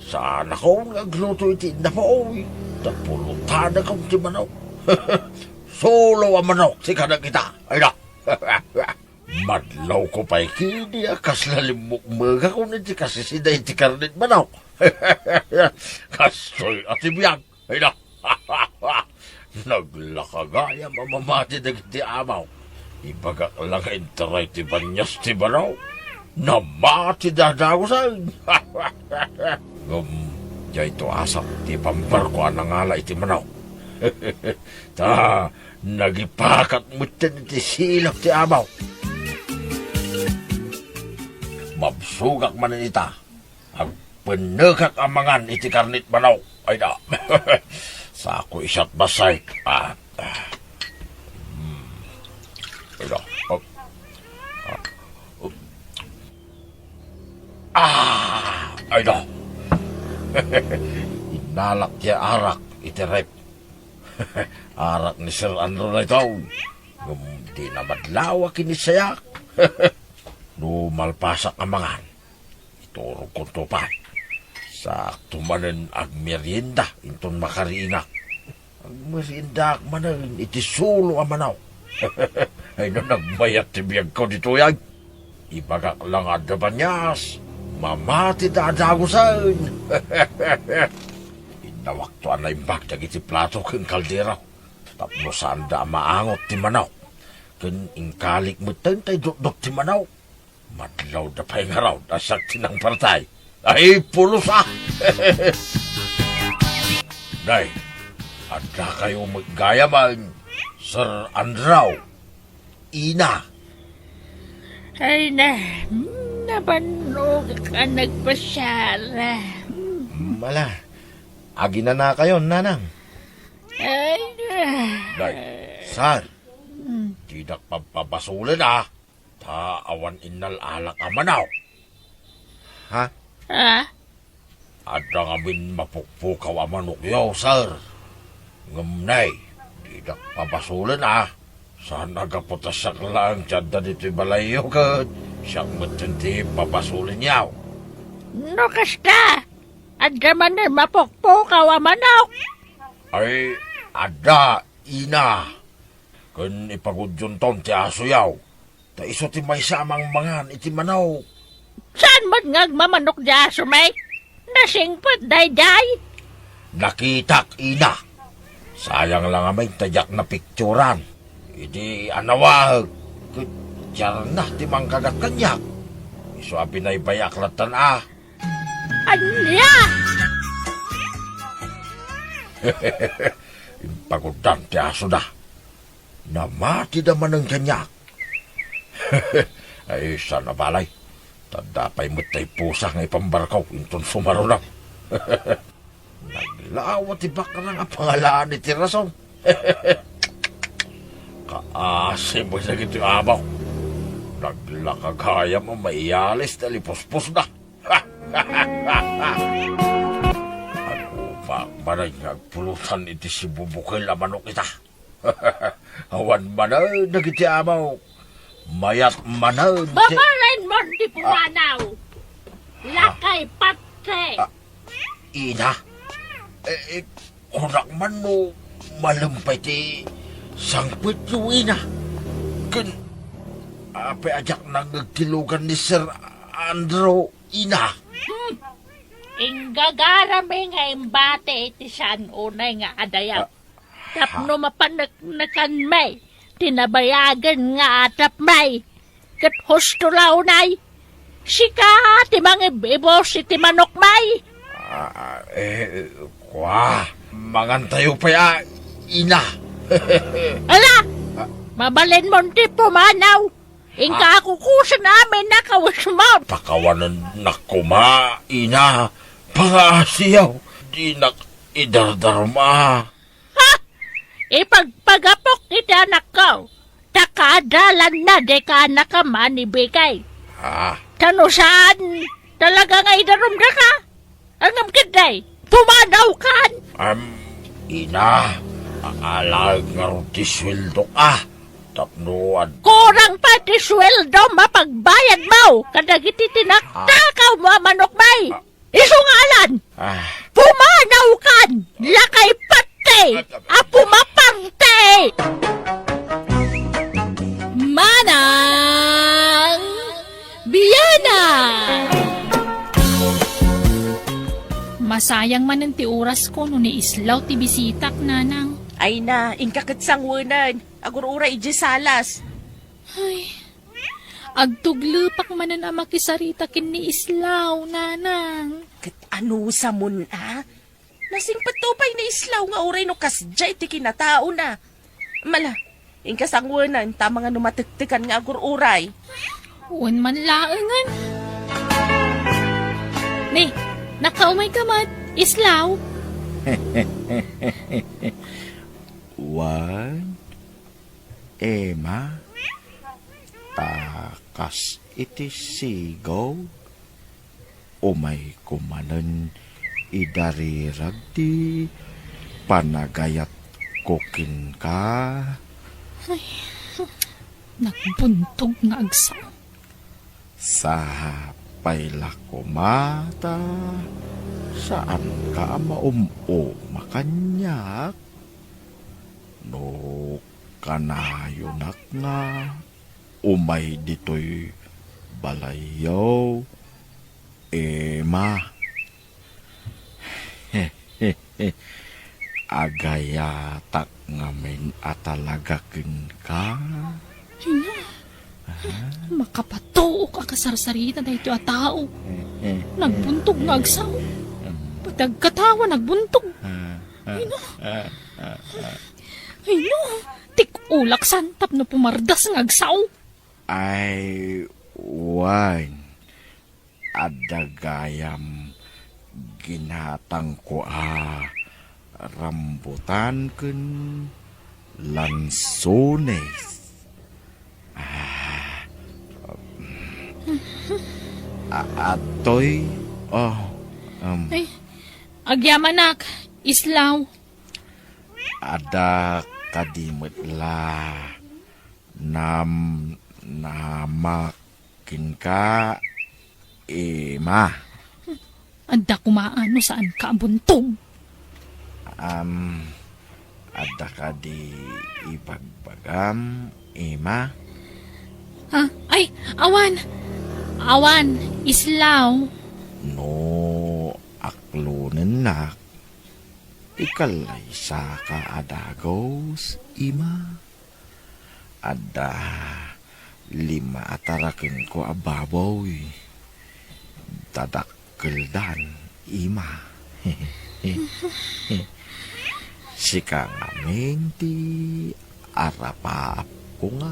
Saanakon nga agluto iti innapoy. Ta pulotanakon ti manok. Solo a manok ti kadagita. Ay na. Madlawko pay kidi a kasla limmukmegakon iti kasisida iti karnit manok. Kastoy a ti biag. Ay na. Naglaka gayam a mamati dagiti amaw. Ibagak la nga intaray ti banias ti baro. Namati dadagusen. Ngem, dayto asat ti pambarko a nangala iti manok. Ta, nagipakat metten iti silak ti amaw. Mabsogak manen ita. Agpennekak a mangan iti karnit manok. Ay na. Sako isat basay. Ah, ah. Hmm. Ay na. Oh. Ah. Oh. Ah! Ay na. Innalak ti arak iti ref. Arak ni Sir Andrew daytoy. Ngem di na madlaw a kinisayak. No malpasak a mangan, iturogkonto pay. Saakto manen agmerienda inton makariingak. Agmeriendaak manen iti sulo a manok. Ay no nagmayat ti biagko ditoy ay. Ibagak la nga adda banias, mamati dadagusen. Innawakto a naimbag dagiti plato ken kaldero tapno saanda a maangot ti manok. Ken inkalik metten tay dutdot ti manok. Madlawda pay ngarud a siak ti nangpartay. Ay, pulos a! Nay, addakayo met gayamen, Sir Andrew, Ina. Ay na, mm, nabannogak a nagpasiar. Mm. Mm, ala, aginanakayon, Nanang. Ay na. Nay, Sir, mm, didak pabpabasolen, a. Ta awan innal-alak a manok. Ha? Ah? Adda ngamin mapukpukaw a manokyo, sir. Ngem nay, didak pabasolen, a. Saan a gapu ta siak laeng ti adda ditoy balayyo ket siak metten ti pabasolenyo. No kasta, adda manen mapukpukaw a manok? Ay, adda, ina. Ken ipagudyonton ti asoyo. Ta isu ti maysa a mangmangan iti manok. Saan met nga agmamanok ti asomi? Nasingpet daydiay. Nakitak, ina. Sayang la ngamin ta diak napikturan. Idi anawaek, ket tiarna ti mangkagat kaniak. Isu a binaybay-ak lattan a. Ania? Impaguddan ti asoda. Namatida manen kaniak. Ay, saan a balay. Ta adda pay met tay pusa nga ipambarko inton sumaruno. Naglawa ti bakrang a pangalaan iti rason. Kaasi met dagiti amok. Naglaka gayam a maiyalis ti lipuspusda. Agumak manen nga agpulutan iti sibubukel a manok ita. Awan manen dagiti amok. Mayat manen ti Babaen mon ti pumanaw. Ah. Lakay patti. Ah, ina, eh, eh, kunak man no malem pay ti sangpetyo, ina. Ken apay a diak nangngeg ti lugan ni Sir Andrew, ina. Hmm. Inggagarami nga imbati iti saan unay nga adayag. Ah. Tapno mapaneknekanmi ti nabayagen nga atapmi. Ket husto la unay, sika ti mangib-ibus iti manokmi. Ah, eh, kua, mangantayo pay a, ina. Ala, mabalinmon ti pumanaw. Inka, ah, kukusen amin a kawesmo. Pakawanennak koma, ina. Pangaasiyo, dinak idardarma. Ha? Ipagpagapok iti anakko, ta kaadalanna dayta a kaanakam a nibikay. Ah. Ta no saan, talaga nga idarumdaka. Ngem ketdi, pumanawkan. Am, ina, alaek ngarud ti sueldok a. Tapno ad- Kurang pay ti sueldom a pagbayadmo kadagiti tinaktakawmo a manokmi. Ah. Isu nga alan, ah, pumanawkan, lakay patti, a pumaparte! Manang Biana! Masayang manen ti orasko no naislaw ti bisitak, Nanang. Ay na, inka ket sangwenen. Agur-uray idiay salas. Ay, Agtuglepak manen a makisarita ken ni Islaw, nanang. Ket anusamon a? Nasingpetto pay ni Islaw nga uray no kasdiay ti kinataona. Mala, inka sanguenan ta mangano matektekan nga agur-uray. Wen man laengen. Ni, nakaumay ka met, Islaw? Wen, Emma, ta kas iti sigaw, umayko manen idarirag ti panagayatko kenka. Ay, nagbuntog nga agsao. Sapay la koma ta saanka a maum-uma kaniak. No kanayonak nga umay ditoy balayyo, Emma. Agayatak ngamin a talaga kenka. Ina, makapatuok a kasarsarita daytoy a tao. Nagbuntog nga agsao. Pati agkatawa, nagbuntog. Ina. Ino, tik-olak san tapno pumardas nga agsao. Ay, wen. Adda gayam ginatangko a rambutan ken lansones. Ah, a-, adtoy, oh, um. Ay, agyamanak, Islaw. Adda kadi met la nam-, namak kenka, Emma. Adda koma no saanka a buntog. Am, adda kadi ibagbagam, Emma? Ha? Ay, awan! Awan, Islaw. No aklonennak, ikalaysaka a dagus, Emma. Adda lima a tarakenko a baboy. Dadakkeldan, Emma. Sika ngamin ti arapaapko nga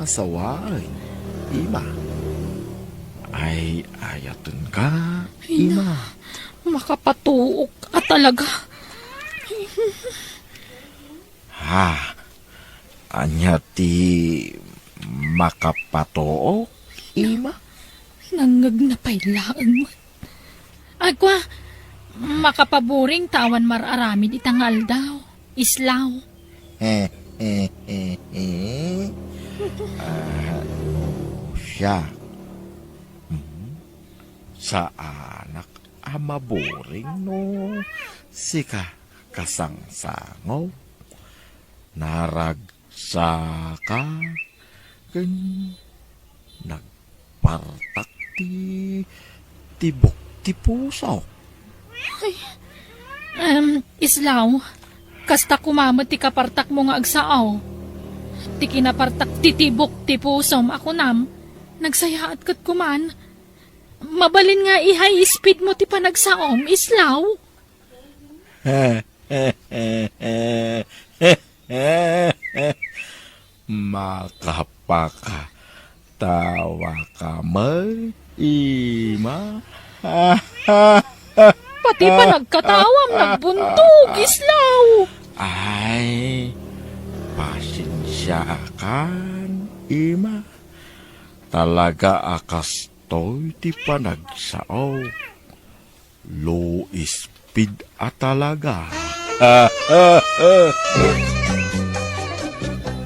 asawaen, Emma. Ay, ayatenka, Ay, Emma. Makapatuok a talaga. Ha? Ania ti makapatuok, Emma? Nangngegna pay laeng met. Agkua, makapaburing ta awan mar-aramid ita nga aldaw, Islaw. Ah, no siak. Hmm? Saanak a maburing no sika kasangsango. Naragsaka ken nagpartak ti tibok ti pusok. Ay, em, Islaw, kasta koma met ti kapartakmo nga agsao. Ti kinapartak ti tibok ti pusom a kunam, nagsayaat ket kuman. Mabalin nga i-high speed mo ti panagsaom, Islaw. Makapakatawa ka met, Emma. Pati panagkatawam nagbuntog, Islaw. Ay, pasensiakan, Emma. Talaga a kas Toy ti panagsao. Low speed a talaga.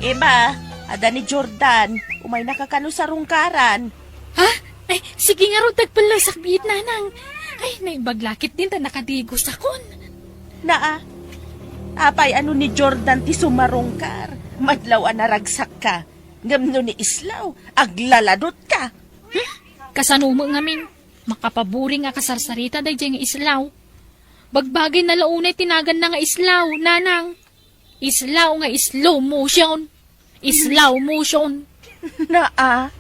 Emma, adda ni Jordan. Umaynaka kano sarungkaran. Ha? Ay, sige ngarud, agpellesak biit, nanang. Ay, naimbag la ketdin ta nakadigosakon. Naa, apay a no ni Jordan ti sumarungkar, madlaw a naragsakka. Ngem no ni Islaw, aglaladotka. Hmm? Kasano met ngamin? Makapaburing a kasarsarita daydiay nga Islaw. Bagbagayna la unay ti naganna nga Islaw, nanang. Islaw nga slow motion. Slow motion. Naa,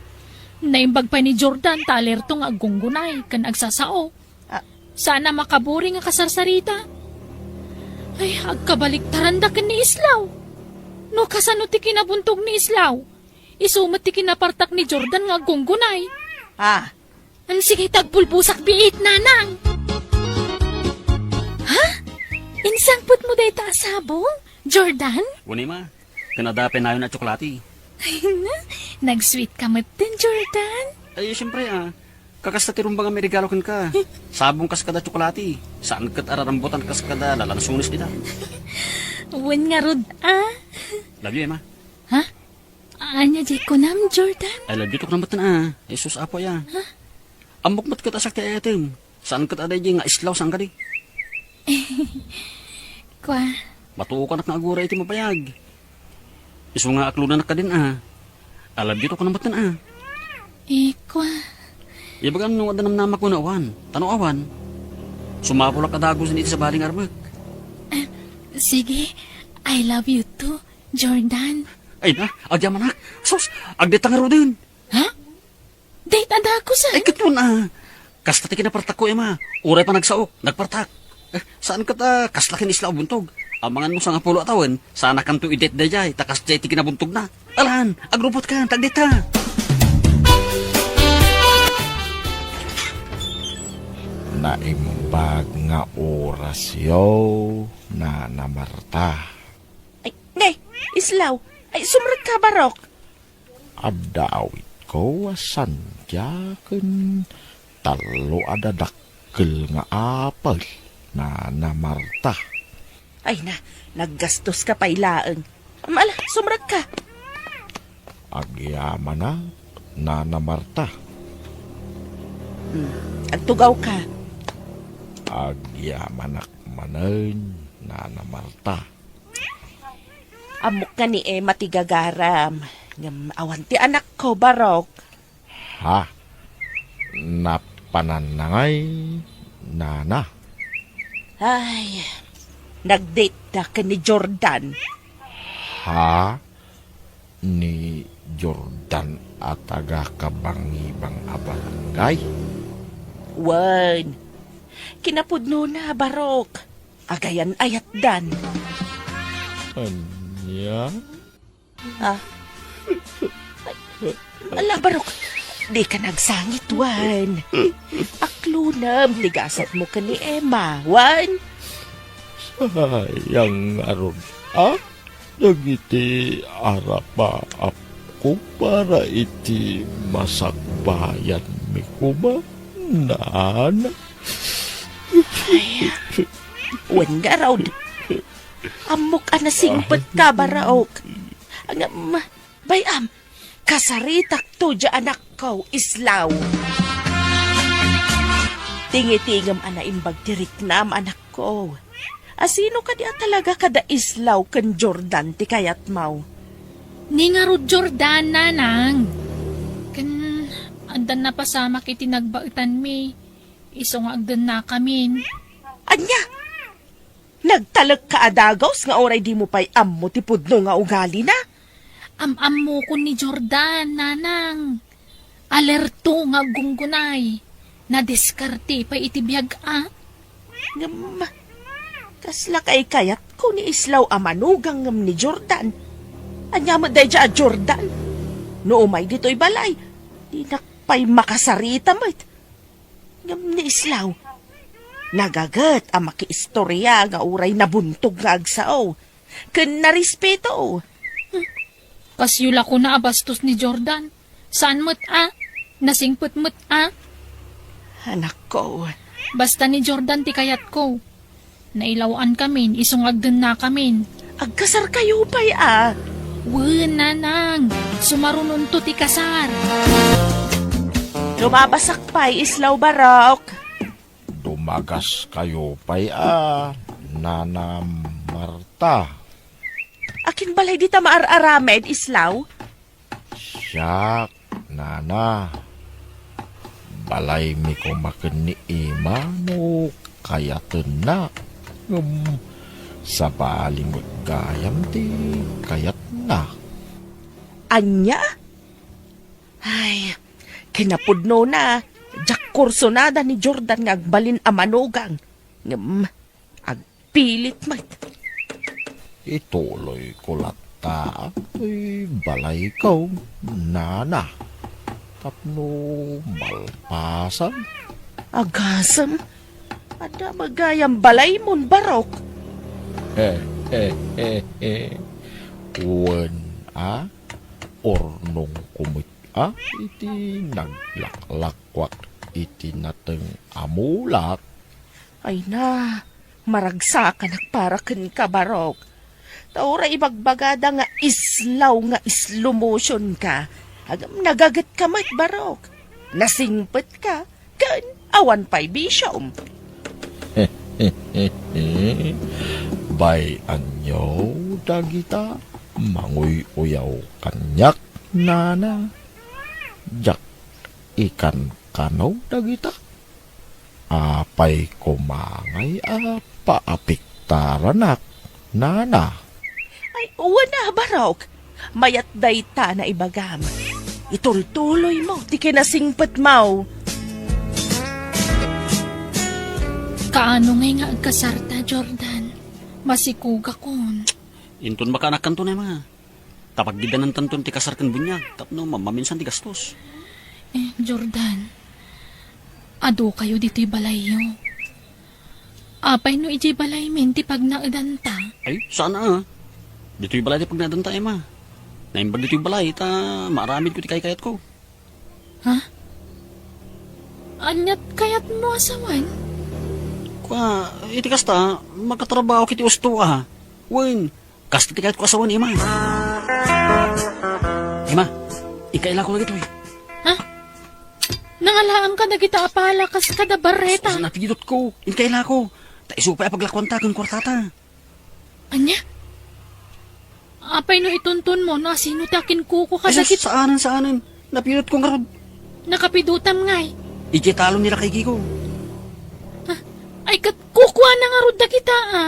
Naimbag pay ni Jordan ta alerto nga aggunggunay ken agsasao. Ah. Saan a makaburi nga kasarsarita. Ay, agkabaliktaranda ken ni Islaw. No kasano ti kinabuntog ni Islaw? Isu met ti kinapartak ni Jordan nga aggunggunay. Ah. Am, sige, tagpulbosak biit, nanang. Ha? Insangpet mo dayta a sabong, Jordan? Wen, Ema. Ken adda pinayon a tsokolate. Ay, na, nag-sweet ka met din, Jordan. Ay, siyempre, ah. Kakasta ti rumbang a mairegalo kenka. Sabong kas kada tsokolate. Saan ket a rarambutan kas kada lalansones dita. Wen ngarud, ah. Love you, Ema. Ha? Ania diay kunam, Jordan? I love you to kunam met, ah. Jesus, Apo, ya. Ha? Ammok met ket a siak ti ayatem. Saan ket a daydiay nga Islaw, saan kadi? Kua. Matuokanak nga aguray iti mabayag. Isu nga aklonanak kadin, ah. I love you to kunam met, ah. Eh, kua. Ibagam no adda namnamak wenno awan. Ta no awan, sumapulak a dagusen iti sabali nga armek. Ah, sige, I love you too, Jordan. Ay na, agyamanak. Sus, agdeta ngaruden. Ha? Date a dagusen? Ay, ket wen, ah. Kasta ti kinapartakko, Ema. Uray panagsaok, nagpartak. Eh, saan ket, ah, kasla ken Islaw a buntog? Amangan mo sangapulo a tawen, saan a kanto i-date daydiay, ta kasdiay ti kinabuntogna. Alan, agrupot ka, tagdeta. Naimbag nga orasyo, Nana Marta. Ay, ne, Islaw. Ay, sumrekka, Barok. Adda awitko a sandia ken tallo a dadakkel nga apel, Nana Marta. Ay na, naggastoska pay laeng. Am, ala, sumrekka. Agyamanak, Nana Marta. Hmm, agtugawka. Agyamanak manen, Nana Marta. Ammok nga ni Emma ti gagaram, ngem awan ti anakko, Barok. Ha? Napananna ngay, Nana? Ay, nag-date da ken ni Jordan. Ha? Ni Jordan a taga-Kabangibang a barangay? Wen. Kinapudnona, Barok. Agayan-ayatdan. Ania? Ah. Ay, ala, Barok, dika nagsangit, wen. Aklonem ti gasatmo ken ni Emma, wen. Sayang ngarud, a? Dagiti arapaapko para iti masakbayanmi koma, Nana. Ay, wen ngarud. Ammok a nasingpetka, Barok. Ngem, bay-am, kasaritakto diay anakko, Islaw. Tingitingem a naimbag ti riknam, anakko. Asino kadi a talaga kada Islaw ken Jordan ti kayatmo? Ni ngarud Jordan, nanang. Ken addan napasamak iti nagbaetanmi, isu nga agdennakamin. Ania? Nagtalekka a dagus nga uray dimo pay ammo ti pudno nga ugalina? Am-ammokon ni Jordan, nanang. Alerto nga aggunggunay. Nadiskarte pay iti biag, a. Ngem, kasla kaykayatko ni Islaw a manugang ngem ni Jordan. Ania met daydiay a Jordan? No umay ditoy balay, dinak pay makasarita met. Ngem ni Islaw, nagaget a makiistoria nga uray nabuntog nga agsao, ken narespeto. Kasyo la kuna a bastos ni Jordan. Saan met a? Nasingpet met a? Anakko. Basta ni Jordan ti kayatko. Nailaw-ankamin, isu nga agdennakamin. Agkasarkayo pay a? Wen, nanang. Sumarunonto ti kasar. Lumabasak pay, Islaw Barok. Dumagaskayo pay a, Nana Marta. Akin balay dita maar-aramid, Islaw? Siak, Nana. Balaymi koma ken ni Ima no kayatenna. Ngem sabali met gayam ti kayatna. Ania? Ay, Kinapudnona, diak kursonada ni Jordan nga agbalin a manugang. Ngem, agpilit met. Ituloyko latta toy balayko, nana. Tapno malpasan. Agasem, adda met gayam balaymo, Barok. He, he, he, he. Wen a, urnongko met a iti naglaklakkuak iti nateng a mulak. Ay na, maragsakanak para kenka, Barok. Ta uray ibagbagada nga islaw nga slow motion ka, ngem nagagetka met, Barok. Nasingpetka, ken awan pay bisiom. Bay-anyo dagita manguy-uyaw kaniak, nana. Diak ikankano dagita. Apay koma ngay a paapiktaranak, nana? Ay, wen a, Barok. Mayat dayta nga ibagam. Itultuloymo ti kinasingpetmo. Kaano ngay nga agkasarta, Jordan? Masikugakon. Inton makaanakkanto, Ema. Ta pagiddanantanton ti kasar ken buniag tapno mammaminsan ti gastos. Eh, Jordan, adu kayo ditoy balayyo. Apay no idiay balaymin ti pagnaedanta? Ay, saan a. Ditoy balay ti pagnaedanta, Ema. Naimbag ditoy balay ta maaramidko ti kaykayatko. Ha? Aniat kayatmo a sawen? Kua, iti kasta, makatrabaho iti usto a. Wen, kasta ti kayatko a sawen, Ema. Ema, inka ilako dagitoy. Ha? Nangalaam ka dagita a pala kas kada barreta. Sus, napidutko. Inka ilako. Ta isu pay a paglakuanta ken kuartata. Ania? Apay no ituntonmo no asino ti akinkuko kadagit- Ay, sus, saanen, saanen. Napidutko ngarud. Nakapidutam ngay. Idiay talon ni lakaykiko. Ha? Ay, ket kukuana ngarud dagita, a.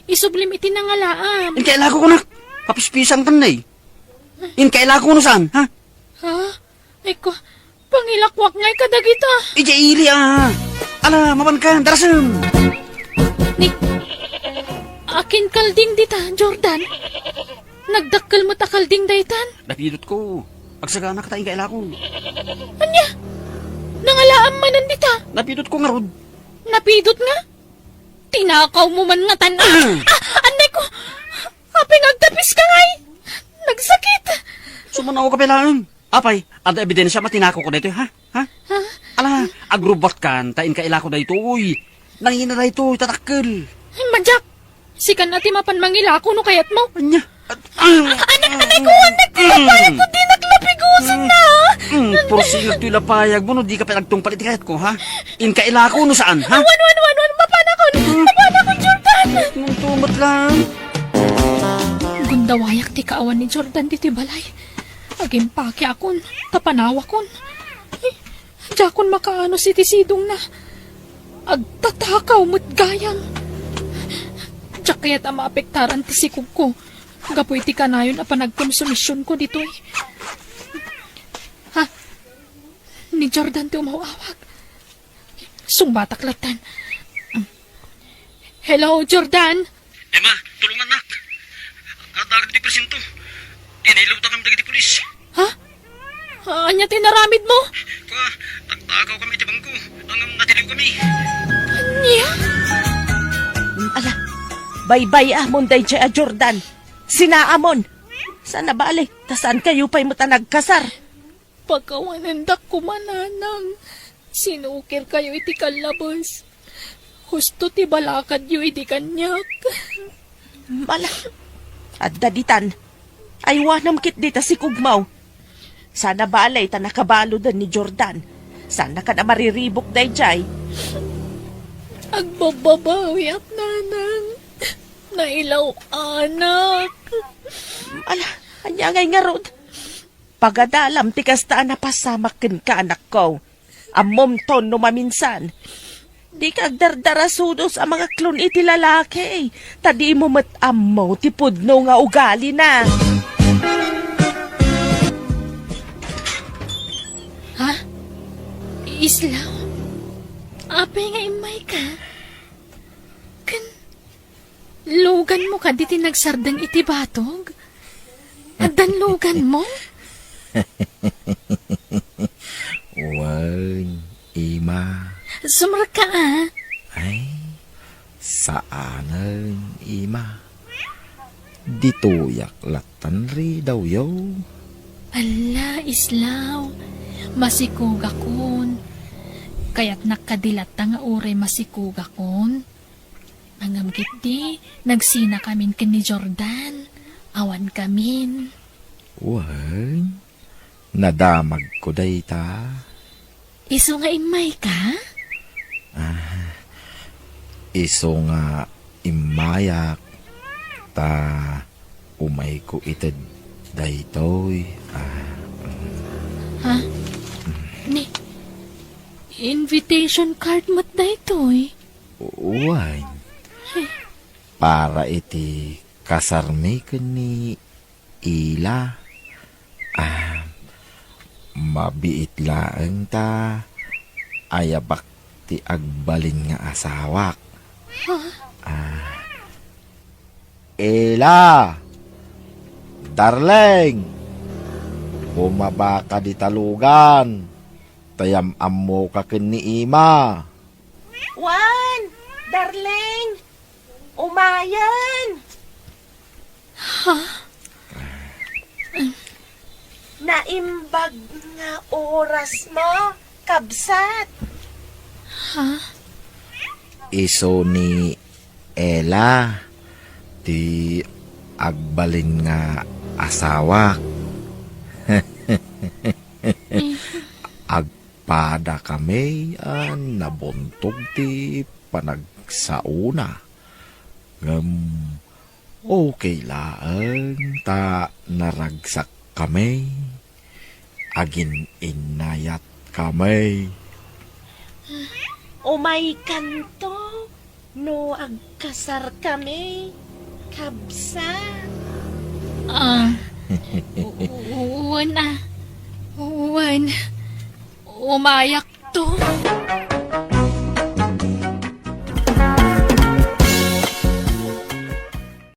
Isublim iti nangalaam. Inka ilako kunak. Papispisangtan, nay. Inka ilako no saan, ha? Ha? Ay ko, pangilakuak ngay kadagita. Idiay ili, a. Ala, mapanka, darasem. Ni, akin kalding dita, Jordan. Nagdakkel met a kalding daytan. Napidutko. Agsagana ka ta inka ilako. Ania? Nangalaam manen dita. Napidutko ngarud. Napidut nga? Tinakawmo man ngatan. Ah! Ah, anay ko. Apay nga agdapis ka ngay? Nagsakit. Sumanaw ka pay laeng. Apay, adda ebidensia nga tinako ko daytoy, ha? Ha? Ha? Ala, agrubbat kan, ta inka ilako daytoy. Nangina daytoy, ta dakkel. Ay, madiak. Sikan a ti mapan mangilako no kayatmo. Ania? Ah, anak, anay ko, anak ko, lapayag ko, dinak lapigosen na. Mm, pursigak toy lapayagmo no dika pay agtungpal iti kayatko, ha? Inka ilako no saan, ha? Wan, wan, wan, wan, mapanakon, mapanakon, Jordan. Nung tumat lang. Gundawayak ti kaawan ni Jordan ditoy balay. Agimpake akon, ta panawakon. Ay, diakon makaanus iti sidongna. Agtatakaw met gayam. Diak kayat a maapektaran ti sikogko. Gapu iti kanayon a panagkonsumisionko ditoy. Ha? Ni Jordan ti umaw-awag. Sungbatak latten. Hello, Jordan? Emma, tulongannak. Adda agdi presinto. Inilawtakami dagiti pulis. Ha? Ania ti inaramidmo? Kua, tagtakawkami iti bangko. Ngem natiliwkami. Ania? Ala, baybay-amon daydiay a Jordan. Sinaamon. Saan a bale, ta saankayo pay met a nagkasar. Pakawanendak koma, nanang. Sinukirkayo iti kallabes. Husto ti balakadyo idi kaniak. Ala, adda ditan. Aywanem ketdi ta sikogmo. Saan a bale ta nakabaludan ni Jordan. Saannakan a mariribuk daydiay. Agbabbabawiak, nanang. Nailaw-anak. Ala, ania ngay ngarud? Pagadalam ti kasta a napasamak kenka, anakko. Ammomton no maminsan. Dika agdardarasudos a mangaklon iti lalaki, ta dimo met ammo ti pudno nga ugalina. Ha? Islaw, apay nga immayka? Ken luganmo kadi ti nagsardeng iti batog? Addan luganmo? Wen, Ima. Sumrekka a. Ay, saanen, Ima. Ditoyak lattan ri dawyo. Alla, Islaw, masikugakon. Kayatnak kadi latta nga uray masikugakon. Ngem ketdi, nagsinakamin ken ni Jordan. Awankamin. Wen, nadamagko dayta. Isu nga immayka? Ah, isu nga immayak, ta umayko ited daytoy. Ah, mm. Ha? Ni, invitation card met daytoy? Wen. Para iti kasarmi ken ni Ila. Ah, mabiit laeng ta ayabak ti agbalin nga asawak. Ha? Ah. Ila! Darling! Bumabaka dita lugan, ta yam-ammoka ken ni Ima. Wen, darling! Umayen! Ha? Naimbag nga orasmo, kabsat. Ha? Isu ni Ela ti agbalin nga asawak. Agpadakami a nabuntog ti panagsaona. Ngem okay laeng ta naragsakkami. Agin-innayatkami. Umaykanto no agkasarkami, kabsat. Ah, u-, u-, wen a. Wen. Umayakto.